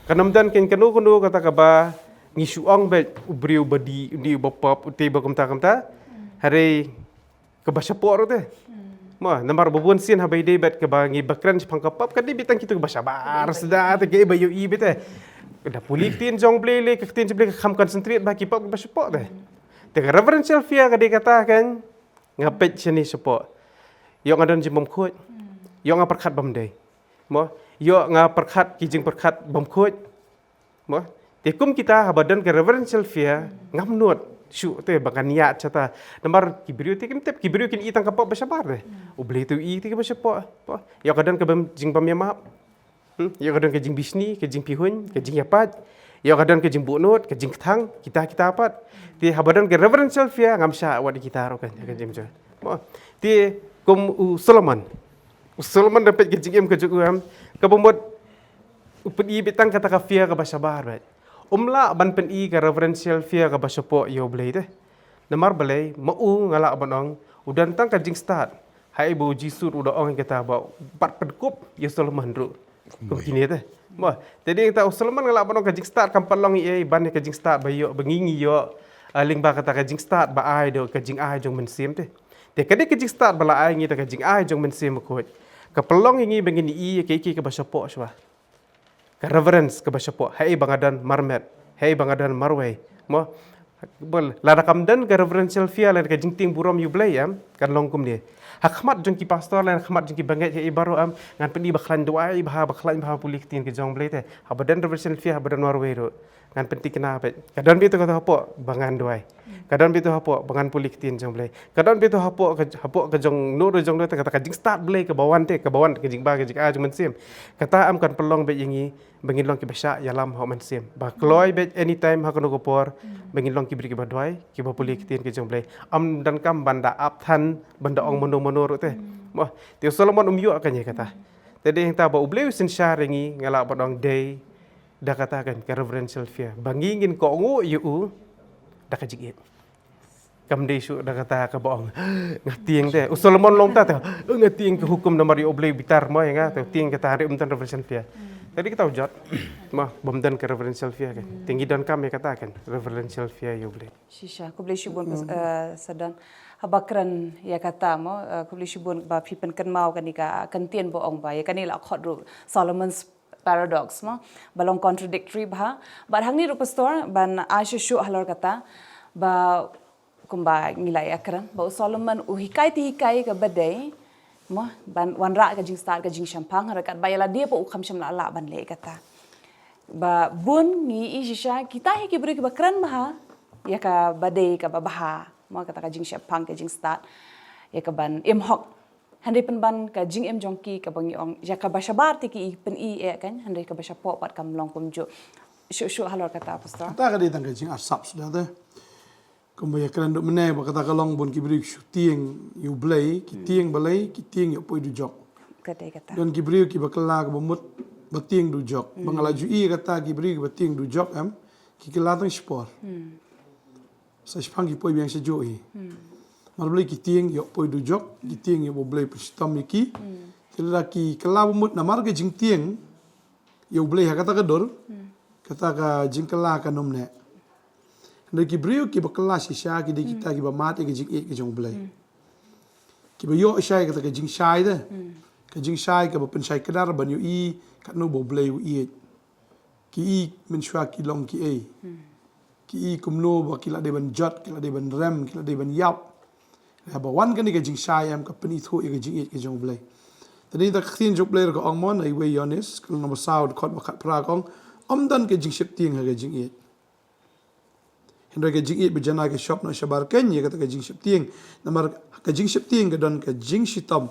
Kan ym don kein kano kano kata kaba ngi shu ong beit u briew ba dih, u dih ba pop, u te ba kumta kumta. Hynrei kaba shapoh ruh te. Mo, namar ba bun sien haba ïadei bad kaba ngi ba kren shaphang ka pop ka dei beit tang kito kiba shabar sda te kiba ïohi beit te. Da pule ka ktien jong u Blei lei, ka ktien jong u Blei ka kham concentrate bha ki pop kiba shapoh te. Te ka reverential fear ka dei kata kein, nga peit shane shapoh. Ïoh nga don jingbymkhuid. Ïoh nga pyrkhat bymdei. Mo, ïoh nga pyrkhat ki jingpyrkhat bymkhuid. Mo, te kum kita haba don ka reverential fear, ngam nud shuh te ba ngan ïaid shata. Namar ki briew te kim tip, ki briew kin i tang ka pop ba shabar te. U Blei te u i te kaba shapoh. Mo, ïoh ka don ka bym, jingbymïamap. Hmm? Ïoh ka don ka jingbishni, ka jingpihuiñ, ka jingïapait. Ïoh ka don ka jingbuhnud, ka jingkthang, kita kita pat. Te haba don ka reverential fear ngam shah wad ïa kita ruh kan, ka jingim jong. Mo, te kum u Solomon. U Solomon da peit ka jingim ka jong u em, kaba mut u pyni beit tang kata ka fear kaba shabar beit. Um lah ban pyni ka reverential fear kaba shapoh ïa U Blei te. Namar balei, ma u nga lah ban ong, u don tang ka jingstad. Haei ba U Jisu u da ong ïa kata ba u bat pynkup ïa u Solomon ruh. Kum kine te. Mo, te dei kata u Solomon nga lah ban ong ka jingstad kam pat long ei ei ban ïa ka jingstad ba ïoh, ba ngi ngi ïoh. Ah, lyngba kata ka jingstad ba ai da ka jingai jong u Mynsiem te. Te ka dei ka jingstad ba la ai ngi da ka jingai jong u Mynsiem Bakhuid. Ka pynlong ïa ngi ba ngin ïohi ïa kiei kiei kiba shapoh shuwa. Ka reverence kaba shapoh. Haei ba nga don marmet. Haei ba nga don marwei. Mo. Bel, lada kam don ka reverential fear lane ka jingtieng burom ïa U Blei em, kan long kumne. Ha khmat jong ki pastor lane ha khmat jong ki bangeit haei baroh em, ngan pyni ba khlaiñ duwai bha, ba khlaiñ bha pule ka ktien ka jong U Blei te. Haba don reverential fear, haba don marwei ruh. Ngan pynthikna beit. Ka don beit to kata hapoh ba ngan duwai. Ka don beit to hapoh ba ngan pule ka ktien jong U Blei. Ka don beit to hapoh ka, hapoh ka jong no ruh jong no te, kata ka jingstad Blei kaba wan te, kaba wan ka jingba ka jingai jong u Mynsiem. Kata em kan pynlong beit ïa ngi ba ngin long kiba shah ïalam ha u Mynsiem. Ba kloi beit anytime ha kano ka por ba ngin long ki briew kiba duwai, kiba pule ka ktien ka jong U Blei. Ym donkam ban da ap than, ban da ong mano mano ruh te. Mo, te u Solomon um ïoh kane kata. Te dei hangta ba U Blei u synshar ïa ngi, nga lah ban ong dei da kata kan, ka reverential fear. Ba ngi ngin kohnguh ïa u da ka jingïeit. Kam dei shuh da kata kaba ong nga tieng te. U Solomon long ta te, nga tieng ka hukum namar ïa U Blei u bitar mo ïa nga te, tieng kata, hynrei um don reverential fear. Te dei kata u jot. Mo, bym don ka reverential fear kan. Te ngi donkam ïa kata kan, reverential fear ïa U Blei. Shisha, khublei shibun, eh, Sadon. Haba kren ïa kata mo, eh, khublei shibun ba phi pynkynmaw kane ka kyntien ba ong ba ïa kane la khot ruh Solomon's paradox mo, ba long contradictory bha. Bad hangne ruh Pastor, ban ai shuh shuh halor kata, ba kumba ngi la ïa kren, ba u Solomon u hikai te hikai kaba dei mo, ban wanrah ka jingstad ka jingshemphang, hynrei katba ïa lade pat u kham shym la lah ban leh kata. Ba bun ngi i shisha, kita hi ki briew kiba kren bha ïa kaba dei kaba bha mo, kata ka jingshemphang ka jingstad, ïa kaban im hok. Hynrei pynban ka jingim jong ki kaba ngi ong, ïa kaba shabar te ki i pyni eh kan, hynrei kaba shapoh pat kam long kumjuh. Shuh shuh halor kata Pastor. Kata ka dei tang ka jingarsap suda te. Kumba ïa kren duh mynne ba kata ka long bun ki briew ki shu tieng ïa U Blei, ki tieng balei, ki tieng ïa u poi dujok. Ka dei kata. Don ki briew kiba kylla kaba mut ba tieng dujok. Ba nga la ju i kata ki briew kiba tieng dujok em, ki kylla tang shipor. Sa shiphang ki poi biang shajuh hi. Namar balei, ki tieng ïa u poi dujok, ki tieng ïa ba U Blei pynshitom ïa ki. Te lada ki kylla ba mut namar ka jingtieng ïa U Blei ha kata ka dur, kata ka jingkylla kan ym neh. Hynrei ki briew kiba kylla shisha ki dei kita kiba mad ïa ka jingïeit ka jong U Blei. Kiba ïoh shai kata ka jingshai te. Ka jingshai kaba pynshai kdar ban ïohi katno ba U Blei u ïeit. Ki i mynshuwa ki long kiei. Ki i kumno ba ki la dei ban jot, ki la dei ban rem, ki la dei ban ïap. Haba wan kane ka jingshai em, ka pynithuh ïa ka jingïeit ka jong U Blei. Te dei ta ka ktien jong U Blei ruh ka ong mo, na iwei Ïoannis, ka lynnong ba saw, dkhot ba khatphra ka ong, ym don ka jingsheptieng ha ka jingïeit. Hynrei ka jingïeit ba janai ka shop noh shabar keiñ ïa kata ka jingsheptieng. Namar ka jingsheptieng ka don ka jingshitom.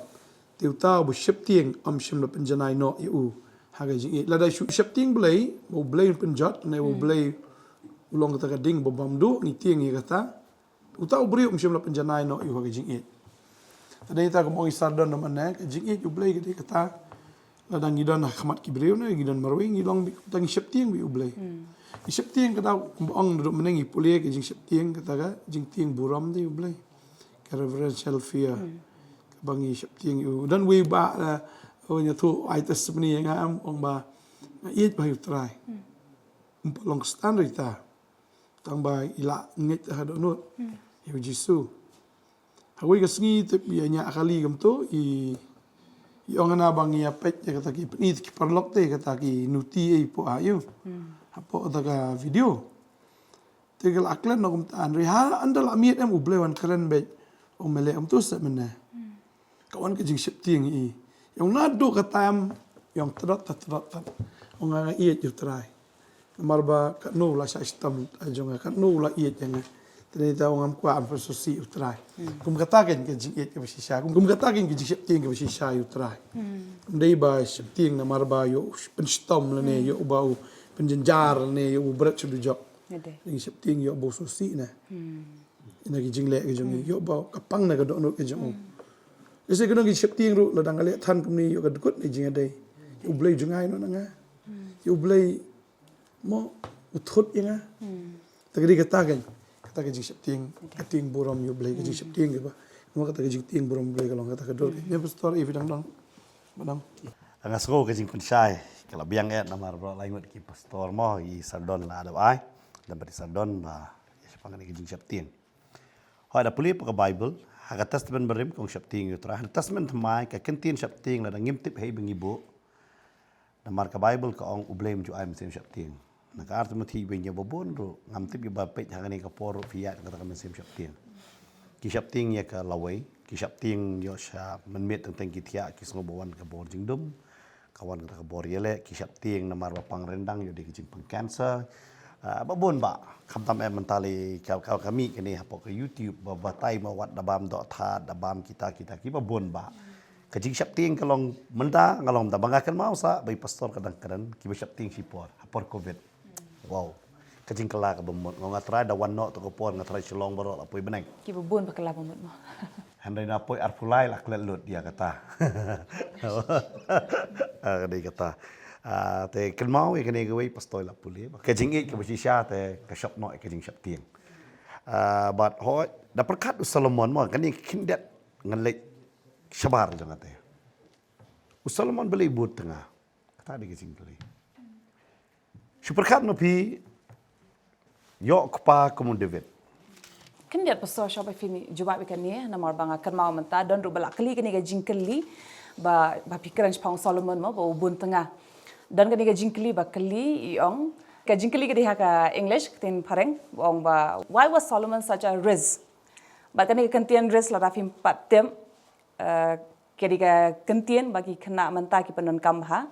Te uta uba sheptieng ym shym la pynjanai noh ïa u ha ka jingïeit. Lada shu sheptieng Blei, ba U Blei un pynjot, ne U Blei u long kata ka ding ba bymduh, ngi tieng ïa kata. Uta u briew um shym la pynjanai noh ïa u ha ka jingïeit. Te dei ta kum ong i Sardon da mynne, ka jingïeit U Blei ka dei kata. Lada ngi don ha khmat ki briew ne ngi don marwei, ngi long beit, kata ngi sheptieng beit U Blei. Ngi sheptieng kata kumba ong naduh mynne, ngi pule ka jingsheptieng kata ka jingtieng burom te U Blei. Ka reverential fear. Kaba ngi sheptieng ïa u. Don wei ba, eh, u ïathuh ai testimony ïa nga, em, ong ba nga ïeit bha ïa U Trai. Um pat long Khristan ruh ita. Tang ba i la ngeit ha dohnud ïa U Jisu. Ha kawei ka sngi tip ïa ñiah kali kumto i, i ong ana ba ngi ïa peit ïa kata ki pyni ki paralok te kata ki nuti ei poh ha ïu. Hapoh kata ka video. Te ka la klet noh kumta, hynrei ha ynda la miet em U Blei wan kren beit. Ong me leh kumto seh mynne. Ka wan ka jingsheptieng i. Ïa ong naduh kata em, ïa ong tdot ta tdot ta. Ong nga ïeit ïa U Trai. Namar ba katno u la shah shitom ha jong nga, katno u la ïeit ïa nga. Te nangta u ngam kwah, ngam pynsngewsih ïa u Trai. Kum kata kein ka jingïeit kaba shisha, kum, kum kata kein ka jingsheptieng kaba shisha ïa u Trai. Ym dei ba sheptieng namar ba ïoh u pynshitom lane ïoh ba u pynjynjar lane ïoh u bret sha dujok. Ïa dei. Jingsheptieng ïoh ba u sngewsih na. Ïa na ki jingleh ki jong ngi, ïoh ba ka pang na ka dohnud ka jong u. Lehse ka nong ki sheptieng ruh, lada nga leh than kumne, ïoh ka dkut ne jingïadei. Ïa u Blei jong nga ïa na nga. Ïa u Blei mo u thut ïa nga. Ta ka dei kata ka, kata ka jingsheptieng, ka tieng burom ïa u Blei, ka jingsheptieng kaba. Mo kata ka jingtieng burom u Blei ka long kata ka dur. Ne pastor, if dang dang. Ba dang. Nga sngew ka jingpynshai ka la biang eh namar ba la ngut ki pastor mo i sardon la da ai. Lem bad i sardon ba ïa shaphang kane ka jingsheptieng. Hooid, da pule pa ka Bible, ha ka Testament Barim ka ong sheptieng ïa u Trai. Ha ka Testament Thymmai ka kyntien sheptieng lada ngim tip hi ba ngi buh. Namar ka Bible ka ong U Blei um ju ai mynsiem sheptieng. Na ka ar Timothi wei ïa ba bun ruh ngam tip ïa ba peit ha kane ka por ruh phi ïa kata ka mynsiem sheptieng. Ki sheptieng ïa ka lawei, ki sheptieng ïoh sha mynmiet teng teng ki thiah ki sngew ba wan ka bor jingdum. Ka wan kata ka bor ïaleh, ki sheptieng namar ba pang ryndang ïoh dei ka jingpang cancer. Ah, ba bun ba khamtam em mynta lei ka, ka, ka mih kane hapoh ka YouTube ba batai ma wat da bam doh thad, da bam kita kita ki ba bun ba. Ka jingsheptieng ka long mynta nga long da ba nga kynmaw sa ba i pastor ka dang kren kiba sheptieng shipor ha por covid. Wow. Ka jingkylla kaba mut nga, nga trai da wan noh to ka por nga trai Shillong baroh la poi bneng. Kiba bun ba kylla ba mut mo. Hynrei na poi arphew lai la klet lut ïa kata. Ah, ka dei kata. Ah, te kynmaw ïa kane kawei pastor la pule. Ka jingïeit kaba shisha te ka shop noh ïa ka jingsheptieng. Ah, bad hooid da pyrkhat u Solomon mo kane khyndiat ngan leit shabar jong nga te. U Solomon balei bun tnga. Kata dei ka jingkylli. Shu pyrkhat ma phi ïoh kpa kum u David. Khyndiat pastor shop phi ni jubab ïa kane namar ba nga kynmaw mynta don ruh ba la kylli kane ka jingkylli ba, ba phi kren shaphang u Solomon mo ba u bun tnga. Don kane ka jingkylli ba kylli i ong ka jingkylli ka dei ha ka English ka ktien phareng ba ong ba why was Solomon such a riz? Bad kane ka kyntien riz lada phim pat tip, eh, ka dei ka kyntien ba ki khynnah mynta ki pyndonkam bha.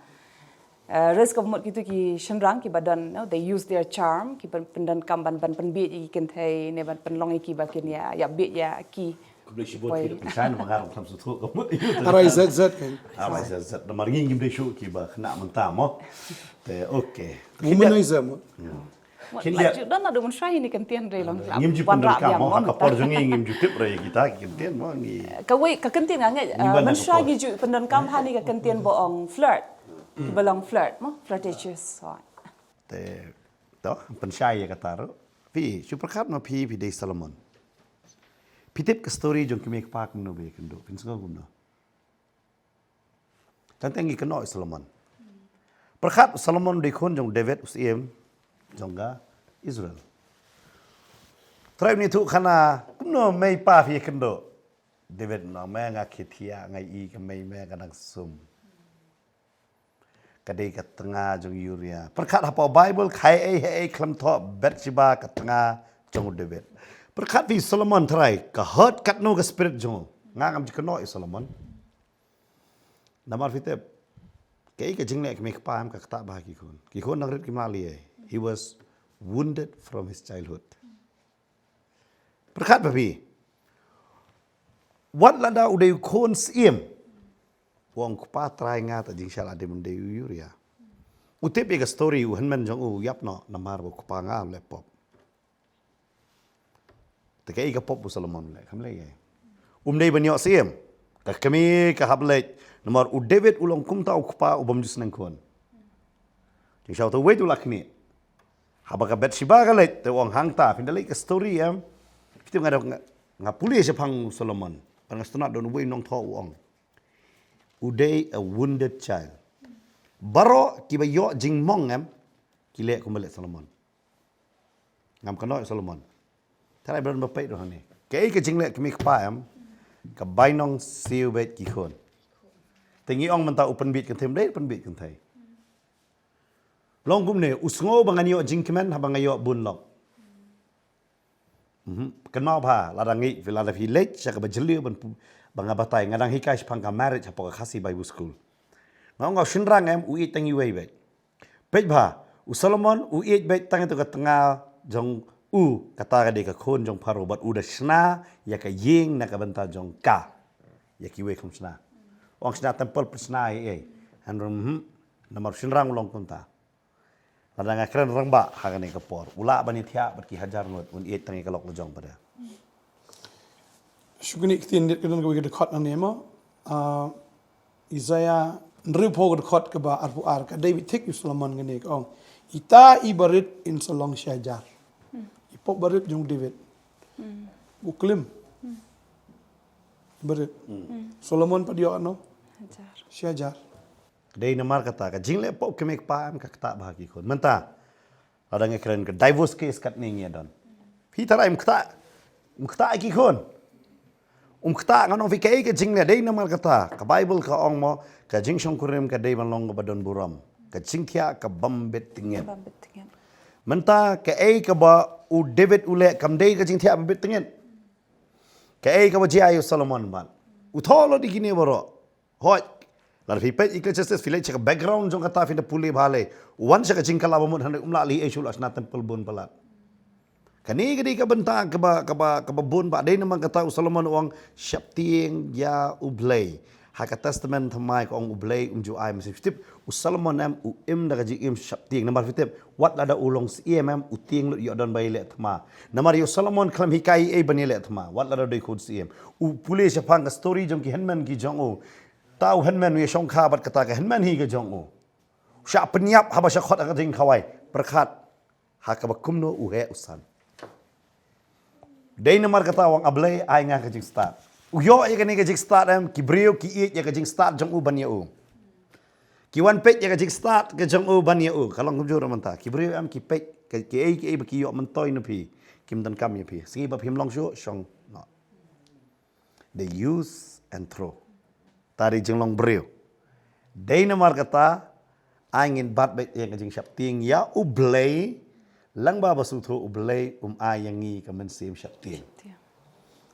Eh, riz ka mut kitu ki shynrang kiba don, no, they use their charm, ki pyn-, pyndonkam ban, ban pynbiej ïa ki kynthei ne ban pynlong ïa ki ba kin ïa, ïa biej ïa ki. Khublei shibun. Poi. Ki pynshai na ba nga ruh tham suthu ka mut ïa u. R I Z Z kan. R I Z Z. Namar ngi ngim dei shuh kiba khynnah mynta mo. Te, okay. Womanizer mo. Hmm. Khyndiat. Ju don naduh mynshwa hi ne ka ktien re long. Ngim ju pyndonkam mo, ha ka por jong ngi ngim ju tip re kita ki ktien mo ngi. Kawei ka ktien nga ngeit, ngi, ah, ban mynshwa ngi ju pyndonkam ha ne ka ktien ba ong flirt. Ba long flirt mo, flirtatious. So. Te to pynshai ïa kata ruh. Phi shu pyrkhat ma phi, phi dei Solomon. Phi tip ka story jong ki mei kpa kumno ba ïakynduh, phin sngew kumno? Tang tang ngi kynnoh ïa u Solomon. Pyrkhat u Solomon u dei khun jong u David u syiem jong ka Israel. Trai u ïathuh khana kumno mei pa phi ïakynduh. David u ong me nga khie thiah nga i ka mei me ka dang sum. Ka dei ka tnga jong u Uriah. Pyrkhat hapoh Bible ka hei ei hei khlem thoh Bathsheba ka tnga jong u David. Pyrkhat phi Solomon trai ka hurt katno ka spirit jong u. Nga ngam ju kynnoh ïa u Solomon. Namar phi tip kaei ka jingleh ka mei kpa em ka ktah bha ki khun. Ki khun dang rit kim lah leh ei. He was wounded from his childhood. Pyrkhat ba phi. Wat lada u dei u khun syiem. U ong kpa trai nga ta jingshah la dei ban dei u Uriah. U tip ïa ka story u hynmen jong u u ïap noh namar ba u kpa nga u leh pop. Te kaei ka pop u Solomon u leh, kam leh ei. Um dei ban ïoh syiem. Ka kmie ka hap leit. Namar u David u long kumta u kpa u bym ju sneng khun. Jingshisha uta u wei u la knieh. Haba ka Bathsheba ka leit te u ong hangta, phin da leit ka story em. Phi tip nga da nga, nga pule shaphang u Solomon. Bad nga sngewtynnat don uwei u nongthoh u ong. U dei a wounded child. Baroh kiba ïoh jingmong em ki leh kumba leh Solomon. Ngam kynnoh ïa u Solomon. Tharai ba don ba peit ruh hangne. Kaei ka jingleh ka mei kpa em ka bainong siew beit ki khun. Te ngi ong mynta u pynbiej kynthei, ym dei pynbiej kynthei. Long kumne u sngew ba ngan ïoh jingkmen haba nga ïoh bun lok. Mhm. Kynmaw bha lada ngi, lada phi leit sha kaba jylliew ban pu-, ba nga batai nga dang hikai shaphang ka marriage hapoh ka Khasi Bible School. Nga ong u shynrang em u ïeit tang iwei beit. Peit bha, U Solomon u ïeit beit tang ïa tu ka tnga jong u, kata ka dei ka khun jong Pharaoh, bad u da shna ïa ka ïing na ka bynta jong ka, ïa kiwei khun shna. Ong shna temple pynshna ïa ei. Hynrei, hmm, namar shynrang u long kumta. Lada nga kren rangbah ha kane ka por, u lah ban ïathiah bad ki hajar ngut, un ïeit tang ïa ka lok lajong pat de. Shu kane ka ktien, dei ka don kawei ka dkhot nangne mo. Ah, Isaiah hynriewphew ka dkhot kaba arphew ar, ka David thik ïa u Solomon kane ka ong, ita i barit in sa long shi hajar. I pop barit jong David. U klim. Barit. Solomon pat ïoh katno? Hajar. Shi hajar. Dei namar kata ka jingleh pop kmie kpa em ka ktah bha ki khun. Mynta, lada nga kren ka divorce case katne ngi ïa don. Phi tharai um ktah, um ktah ki khun. Um ktah, ngan ong phi kaei ka jingleh, dei namar kata ka Bible ka ong mo, ka jingshongkurim ka dei ban long kaba don burom, ka jingthiah ka bym bit tyngeh. Bym bit tyngeh. Mynta kaei kaba u David u leh kam dei ka jingthiah ba bit tyngeh. Kaei kaba jia ïa u Solomon pat, u thoh lut ïa kine baroh. Hooid. Lada phi peit Ecclesiastes, phi leit sha ka background jong kata, phin da pule bha lei. U wan sha ka jingkylla bamut, hynrei um lah leh ei shuh, u la shna temple bun palat. Kane ka dei ka bynta kaba, kaba, kaba bun bha. Dei namar kata u Solomon u ong, sheptieng ïa U Blei. Ha ka Testament Thymmai ka ong U Blei um ju ai mynsiem sheptieng. U Solomon em u im da ka jingim sheptieng. Namar phi tip, wat lada u long siem em, u tieng lut ïoh don ba ïaleh thma. Namar ïa u Solomon khlem hikai ei ban ïaleh thma, wat lada u dei khun siem. U pule shaphang ka story jong ki hynmen ki jong u. Ta u hynmen u ïashongkha bad kata ka hynmen hi ka jong u. Shah pynïap haba shah khot ha ka jingkhawai. Pyrkhat ha kaba kumno u heh u san. Dei namar kata u ong, A Blei, ai nga ka jingstad. U ïoh ïa kane ka jingstad em, ki briew ki ïeit ïa ka jingstad jong u ban ïa u. Ki wan peit ïa ka jingstad ka jong u ban ïa u. Ka long kumjuh ruh mynta. Ki briew em ki peit, ki, kiei kiei ba ki ïoh myntoi na phi, kim donkam ïa phi. Sngi ba phim long shuh, shong noh. They use and throw. Ta dei jinglong briew. Dei namar kata, ai ngin bat beit ïa ka jingsheptieng ïa U Blei, lyngba ba sngewthuh U Blei um ai ïa ngi ka mynsiem sheptieng. Tieng.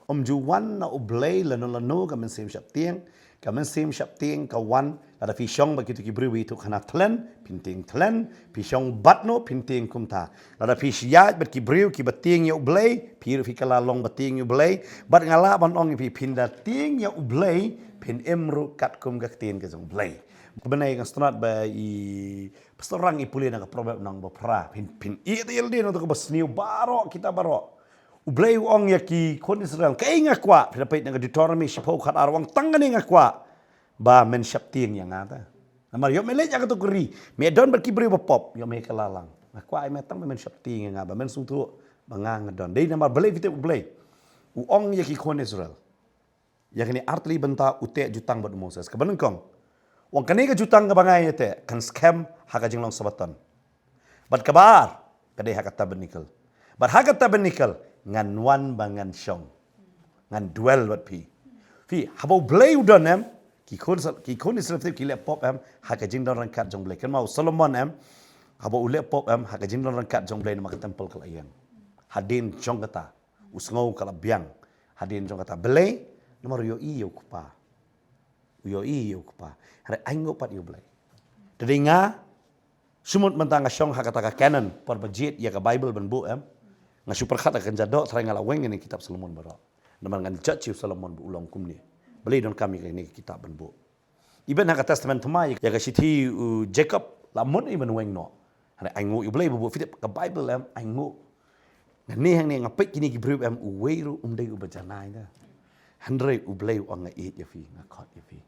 Um ju wan na U Blei lano lano ka mynsiem sheptieng, ka mynsiem sheptieng ka wan, lada phi shong bad kito ki briew ba ïathuhkhana thlen, phin tieng thlen, phi shong bad no, phin tieng kumta. Lada phi shah ïaid bad ki briew kiba tieng ïa U Blei, phi ruh phi kylla long ba tieng ïa U Blei, bad nga lah ban ong ïa phi, phin da tieng ïa U Blei, phin im ruh katkum ka ktien ka jong U Blei. Kaba bnai nga sngewtynnat ba i Pastor Rang i pule na ka Proverb lynnong ba phra, phin, phin ïeit ïa lade na kaba sniew baroh kita baroh. U Blei u ong ïa ki khun Israel, kaei nga kwah, phi da peit na ka Deuteronomy shiphew khatar, u ong tang kane nga kwah, ba men sheptieng ïa nga te. Namar ïoh me leit ïa kato ka ri, me don bad ki briew ba pop, ïoh me kylla lang. Nga kwah ïa me tang ba men sheptieng ïa nga, ba men sngewthuh ba nga nga don. Dei namar balei phi tip U Blei u ong ïa ki khun Israel. Ïa kine artylli bynta u teh jutang bad u Moses. Kaba nyngkong, u ong kane ka jutang kaba nga ïateh kan skhem ha ka jinglong Sabbaton. Bad kaba ar ka dei ha ka tabernacle. Bad ha ka tabernacle ngan wan ba ngan shong, ngan dwell bad phi. Phi, haba U Blei u don em, ki khun, ki khun Israel ki leh pop em ha ka jingdon ryngkat jong U Blei. Kynmaw u Solomon em, haba u leh pop em ha ka jingdon ryngkat jong U Blei namar ka temple ka la ïeng. Hadien jong kata u sngew ka la biang. Hadien jong kata, balei? Namar u ïohi ïa u kpa. U ïohi ïa u kpa. Hynrei ainguh pat ïa U Blei. Te dei nga, shu mut mynta nga shong ha kata ka canon, por ba jied ïa ka Bible ban buh em, nga shu pyrkhat ha ka kynja doh, tharai nga la weng ïa kane ka kitab Solomon baroh. Namar ngan judge ïa u Solomon ba u long kumne. Balei donkam ïa kane ka kitab ban buh? Even ha ka Testament Thymmai, ïa ka shithi u Jakob la mut ïa ban weng noh. Hynrei ainguh ïa U Blei ba buh, phi tip ka Bible em, ainguh. Nga ne hangne nga peit kine ki briew em, uwei ruh um dei uba janai te. Hynrei U Blei u ong nga ïeit ïa phi, nga khot ïa phi.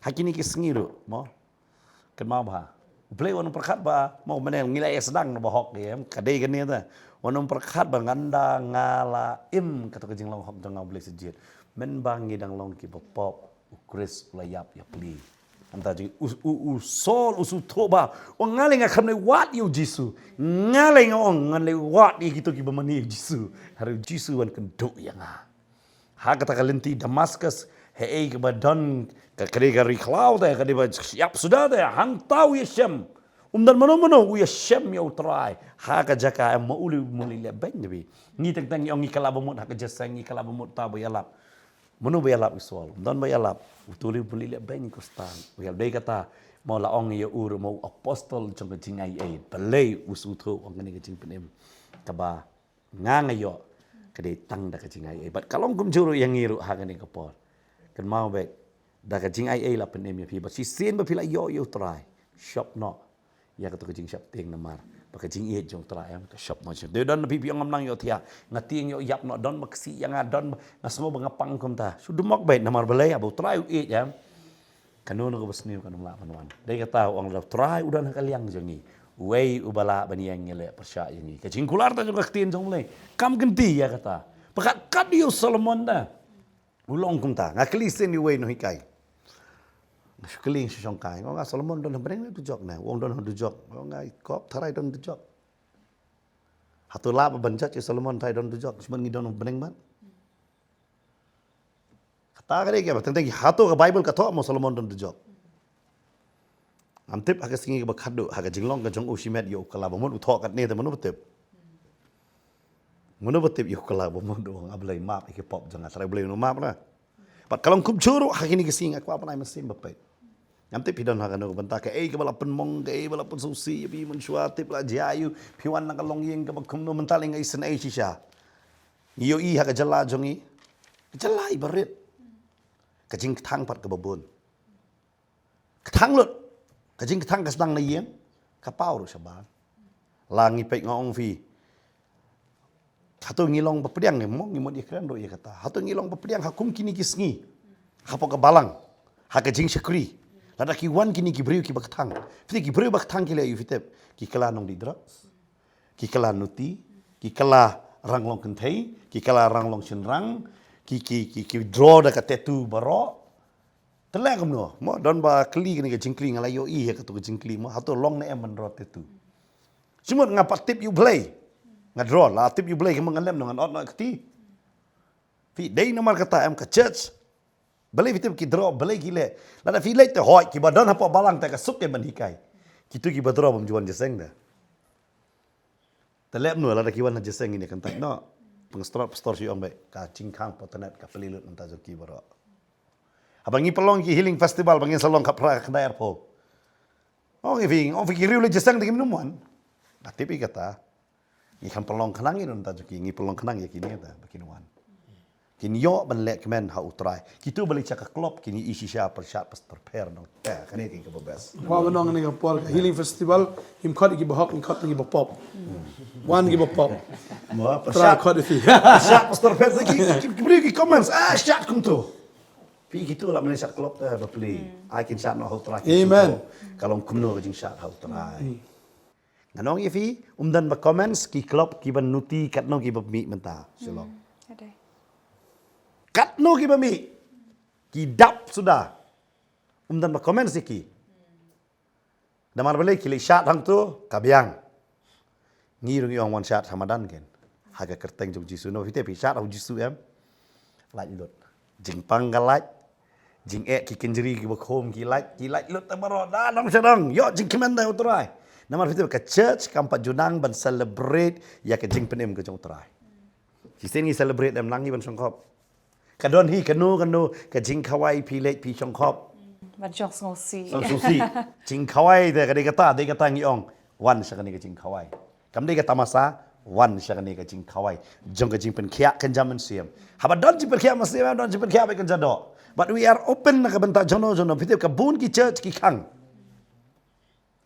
Ha kine ki sngi ruh mo, kynmaw bha. U Blei u ong pyrkhat ba mo, mynne ngi la ïa sdang na ba hok ïa em, ka dei kane te. U ong pyrkhat ba ngan da nga la im kato ka jinglong hok jong nga U Blei sa jied. Mynba ngi dang long kiba pop, u Khrist u la ïap ïapli. Hangta jong u, u, u Saul u sngewthuh ba, u ong nga lei nga khlem leit wad ïa u Jisu. Nga lei nga ong ngan leit wad ïa kito kiba mane ïa u Jisu. Hynrei u Jisu u wan kynduh ïa nga. Ha kata ka lynti Damascus, haei kaba don ka, ka dei ka ri khlaw te, ka dei ba ïap suda te, hangta u ïashem. Um don mano mano, u ïashem ïa U Trai. Ha ka jaka em, ma u lei, ma u lei leh beiñ te phi. Ngi teng teng ngi ong ngi kylla bamut ha ka jingïaseng, ngi kylla bamut ta ba ïalap. Mano ba ïalap? U Saul. Um don ba ïalap. Uto u lei, u lei leh beiñ, u Kristan. U ïalap, dei kata, Mo la ong ïa u ruh mo u apostol jong ka jingaiei. Balei u sngewthuh ong kane ka jingpynim. Kaba nga nga ïoh ka dei tang da ka jingaiei. Bad ka long kumjuh ruh ïa ngi ruh ha kane ka por. Kynmaw beit da ka jingaiei la pynim ïa phi. Bad shisien ba phi la ïoh ïa u Trai. Shop noh ïa kato ka jingsheptieng namar ba ka jingïeit jong u Trai em ka shop noh. Dei don na phi phi ong ngam nang ïohthiah. Nga tieng ïoh ïap noh don ba ksih ïa nga don ba nga sngew ba nga pang kumta. Shu dum mok beit namar balei ba u Trai u ïeit em. Kano kano kaba sniew kan ym lah ban wan. Dei kata u ong lada u Trai u don ha ka liang jong ngi. Uei uba lah ban ïeng ïaleh pyrshah ïa ngi. Ka jingkular ta jong ka ktien jong U Blei kam kynti ïa kata. Ba kat kat ïa u Solomon da. U long kumta nga kylli sien ïa uwei u nonghikai. Nga shu kylli shu shongkai nga ong nga Solomon don ha bneng ne dujok ne. U ong don ha dujok. Nga ong nga i kop tharai don dujok. Hato lah ban judge ïa u Solomon tharai don dujok. Shu ban ngi don ha bneng mat. Kata ka dei ka ba teng teng hato ka Bible ka thoh mo Solomon don dujok. Ngam tip ha ka sngi kaba khadduh ha ka jinglong ka jong u shimet ïa u kylla ba mut u thoh katne te mano ba tip. Mano ba tip ïa u kylla ba mut u ong A Blei map ïa ki pop jong nga trai Blei u map na. Bad ka long kumjuh ruh ha kine ki sngi nga kwah ban ai mynsiem ba peit. Ngam tip phi don ha kano ka bynta kaei kaba la pynmong kaei ba la pynsngewsih ïa phi mynshuwa tip la jia ïa u phi wan na ka longïing kaba kumno mynta lei nga isynei shisha. Ngi ïohi ha ka jylla jong ngi. Ka jylla i barit. Ka jingkthang pat kaba bun. Kthang lut. Ka jingkthang ka sdang na ïing. Ka paw ruh shabar. La ngi peit nga ong phi. Hato ngi long ba pdiang ngi mong ngi mut ïa kren ruh ïa kata. Hato ngi long ba pdiang ha kum kine ki sngi. Hapoh ka balang. Ha ka jingshakri. Lada ki wan kine ki briew kiba kthang. Phi ki briew ba kthang ki leh ïa phi tip. Ki kylla nongdih drugs. Ki kylla nuti, ki kylla rang long kynthei, ki kylla rang long shynrang, ki ki ki ki draw da ka tattoo baroh. Te leh kumno, mo don ba kylli kane ka jingkylli nga la ïohi ha kato ka jingkylli mo hato long ne em ban draw tattoo. Shu mut nga pat tip ïa U Blei. Nga draw la tip ïa U Blei ka mo ngan lem no ngan ot noh kti. Phi dei namar kata em ka church. Balei phi tip ki draw balei ki leh. Lada phi leit te hoi kiba don hapoh balang te ka suk em ban hikai. Kitu kiba draw bym ju wan jingïaseng te. Te leh mano lada ki wan ha jingïaseng ine kyntait noh. Pynstrot pastor shu ong beit ka jingkhang potanet ka plie lut mynta jong ki baroh. Haba ngi pynlong ki healing festival ba ngin sa long ka phra ka khyndai arphew. Ong ïa phi ong phi ki riew leit jingïaseng te kim nym wan. Nga tip ïa kata. Ngi kham pynlong khnang ïa nonta jong ki ngi pynlong khnang ïa kine ta ba kin wan. Kin ïoh ban leh kmen ha U Trai. Kitu ba leit sha ka club kin ïohi shisha pyrshah pastor pher nong. Eh kane ki kaba best. Wa ba nong ne ka por ka healing festival. Him khot ki ba hok him khot ki ba pop. Wan ki ba pop. Mo Trai pyrshah khot ïa phi. Pyrshah pastor pher ki ki ki briew ki comments. Ah shat kumtu. Phi kitu la mane shat club ta ba pli. Ai kin shat noh ha U Trai. Amen. Ka long kumno ka jingshat ha U Trai. Nga ong ïa phi um don ba comments ki club ki ban nuti katno ki ba mih mynta Shillong. Katno ki ba mih ki dap suda. Um don ba comments ïa ki. Namar balei ki leit shat hangtu ka biang. Ngi ruh ngi ong wan shat ha madan ken. Ha ka kyrteng jong Jisu no phi te phi shat ha U Jisu em. Lait lut. Jingpang ka lait. Jingeh ki kynjri ki ba khum ki lait ki lait lut ta baroh da dong sha dong ïoh jingkmen da U Trai. Namar phi te ka church kam pat ju nang ban celebrate ïa ka jingpynim ka jong U Trai. Shisien ngi celebrate em nang ngi ban shongkop. Ka don hi kano kano ka jingkhawai phi leit phi shongkop. Ban shong sngewsih. Shong sngewsih. Jingkhawai te ka dei kata dei kata ngi ong wan sha kane ka jingkhawai. Kam dei ka tamasa wan sha kane ka jingkhawai. Jong ka jingpynkhiah kynja mynsiem. Haba don jingpynkhiah mynsiem don jingpynkhiah bad kynja doh. But we are open na ka bynta jono jono phi te ka bun ki church ki khang.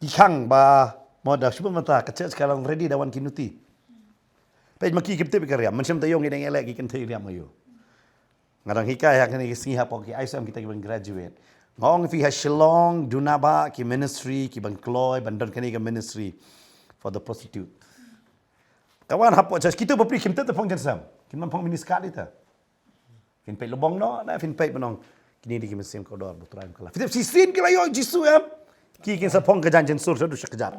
Ki khang ba mo da shu mynta ka church ka long ready da wan ki nuti. Peit ma ki kim tip ka riam mynsiem ta yong ki dang ïaleh ki kynthei riam ayu. Nga dang hikai ha kane ki sngi hapoh ki I S M kita ki ban graduate. Nga ong phi ha Shillong duna ba ki ministry ki ban kloi ban don kane ka ministry for the prostitute. Ka wan hapoh church kita ba pri kim tip ta phong jensem. Kim ban phong mini skirt ita. Phin peit lubong noh na phin peit ban ong kine dei ki mynsiem kordor ba U Trai um kylla. Phi tip shisien ki la ïoh Jisu em. Ki kin sa phong ka jan jensur sa du sha kjat.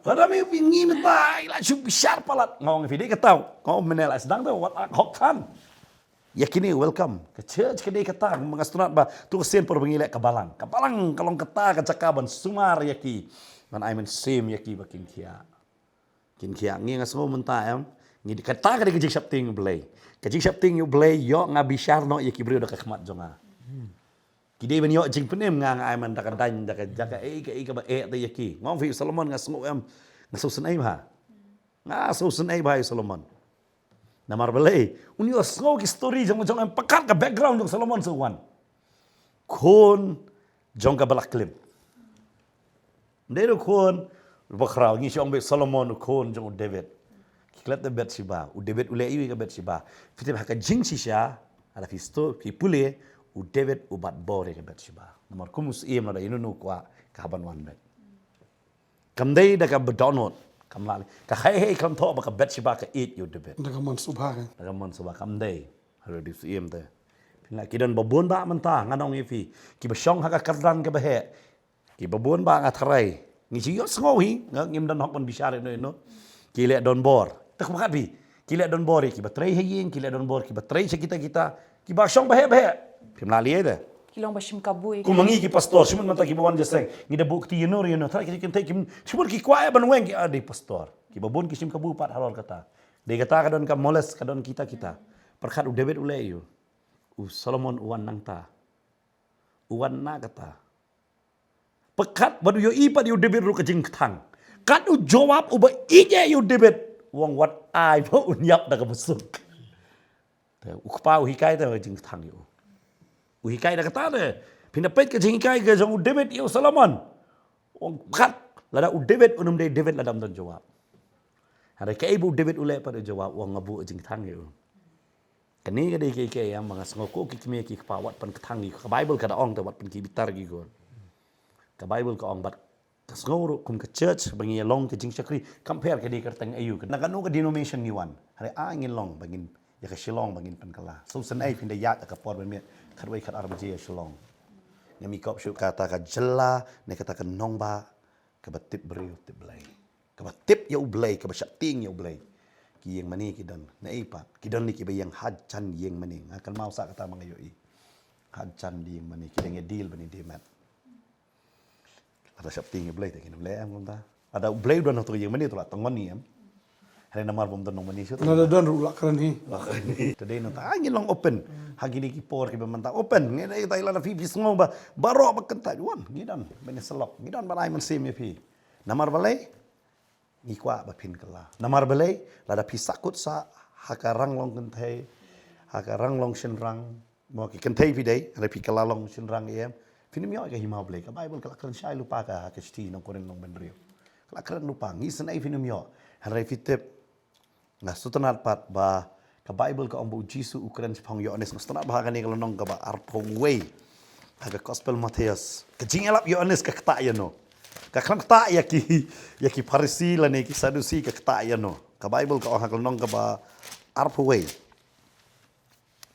Lada me phi ngi mynta i la shu bishar palat nga ong phi dei kata. Nga ong mynne la sdang da wat ak hok than. Ïa kine welcome ka church ka dei kata nga sngewthuh ba tu ka sien por ba ngi leh ka balang ka balang ka long kata ka jaka ban sumar ïa ki. Ban ai mynsiem ïa ki ba kin khiah. Kin khiah ngi nga sngew mynta em. Ngi kata ka dei ka jingsheptieng U Blei. Ka jingsheptieng U Blei ïoh nga bishar noh ïa ki briew da ka khmat jong nga. Ki dei ban ïoh jingpynim, nga nga ai man da ka dain, da ka jaka ei ka ei kaba eh da ïa ki. Nga ong phi u Solomon nga sngew em, nga sngewsynei bha. Nga sngewsynei bha ïa u Solomon. Namar balei? Un ïohsngew ki story jong jong em, pyrkhat ka background jong Solomon sa wan. Khun jong ka ba la klim. Ym dei ruh khun ba khraw, ngi shu ong ba Solomon u khun jong u David. Ki klet da Bathsheba, u David u leh aïu ïa ka Bathsheba? Phi tip ha ka jingshisha, lada phi stu, phi pule, u David u bat bor ïa ka Bathsheba. Namar kum u syiem lada ïa uno uno u kwah, ka hap ban wan beit. Kam dei da kaba dohnud, kam lah. Ka hei hei khlem thoh ba ka Bathsheba ka ïeit ïa u David. Da ka mon sngewbha kan. Da ka mon sngewbha, kam dei. Haduh u syiem te. Phi nga ki don ba bun bah mynta, ngan ong ïa phi. Kiba shong ha ka kyrdan kaba heh. Kiba bun bah nga tharai. Ngi shu ïohsngew hi, nga ngim don hok ban bishar ïano ïano. Ki leh donbor. Te kumba khat phi. Ki leh donbor hi, kiba trei ha ïing, ki leh donbor, kiba trei sha kita kita. Kiba shong ba heh ba heh. Phim lah leh ïa te. Ki long ba shim kabu ïa. Kum ma ngi ki pastor, shu mut mynta kiba wan jingïaseng. Ngi da buh kti ïano ïano, tharai ki kynthei kim, shu mut ki kwah ïa ban weng ki, ah, dei pastor. Kiba bun ki shim kabu pat halor kata. Dei kata ka don ka moles, ka don kita kita. Pyrkhat u David u leh aïu. U Solomon u wan nangta. U wan na kata. Pyrkhat bad u ïohi pat ïa u David ruh ka jingkthang. Kat u Joab uba ïeit ïa u David. U ong wat ai ba un ïap da kaba suk. Te u kpa u hikai te ka jingkthang ïa u. U hikai da kata te. Phin da peit ka jinghikai ka jong u David ïa u Solomon. U ong kat lada u David un ym dei David lada ym don Joab. Hynrei kaei ba u David u leh pat ïa u Joab, u ong nga buh jingkthang ïa u. Kane ka dei kaei kaei ïa ma nga sngew ko ki kmie ki kpa wat pynkthang ïa u. Ka Bible ka da ong te wat pynki bitar ïa u. Ka Bible ka ong bad ka sngew ruh kum ka church ba ngi ïa long ka jingshakri. Kam pher ka dei ka kyrteng aïu, na kano ka denomination ngi wan. Hynrei ai ngin long ba ngin ïa ka Shillong ba ngin pynkylla. Sngewsynei phin da ïaid ha ka por ban miet khatwei khatar baje ïa Shillong. Ngam i kop shuh kata ka jylla ne kata ka nongbah kaba tip briew tip Blei. Kaba tip ïa u Blei, kaba sheptieng ïa u Blei. Ki ïing mane ki don, naei pat, ki don ne kiba ïeng hajan ïing mane. Nga kynmaw sa kata ma nga ïohi. Hajan ïing mane, ki dang ïa deal bad ine i met. Lada sheptieng ïa u Blei te kin ym leh em kumta. Lada u Blei u don hato ïing mane to la tang mane em. Hynrei namar bym don nong mane shuh. Lada don ruh la kren hi. Te dei nangta, ah, ngin long open. Ha kine ki por kiba mynta open. Ngi dei tai lada phi phi sngew ba baroh ba kyntait wan. Ngi don ban ïasyllok. Ngi don ban ai mynsiem ïa phi. Namar balei? Ngi kwah ba phin kylla. Namar balei? Lada phi sahkut sah ha ka ranglong kynthei, ha ka ranglong shynrang, mo ki kynthei phi dei, hynrei phi kylla long shynrang em, phin ym ïoh ïa ka hima u Blei. Ka Bible ka la kren shai lypa ka ha ka shithi Nongkorinth nongbynriew. Ka la kren lypa, ngi isynei phin ym ïoh. Hynrei phi tip, nga sngewtynnat pat ba ka Bible ka ong ba u Jisu u kren shaphang u Ïoannis, nga sngewtynnat ba ha kane ka lynnong kaba arphew wei ha ka Gospel Mathaios, ka jingïalap u Ïoannis ka ktah ïano? Ka khlem ktah ïa ki, ïa ki Pharisi lane ki Sadusi, ka ktah ïano? Ka Bible ka ong ha ka lynnong kaba arphew wei,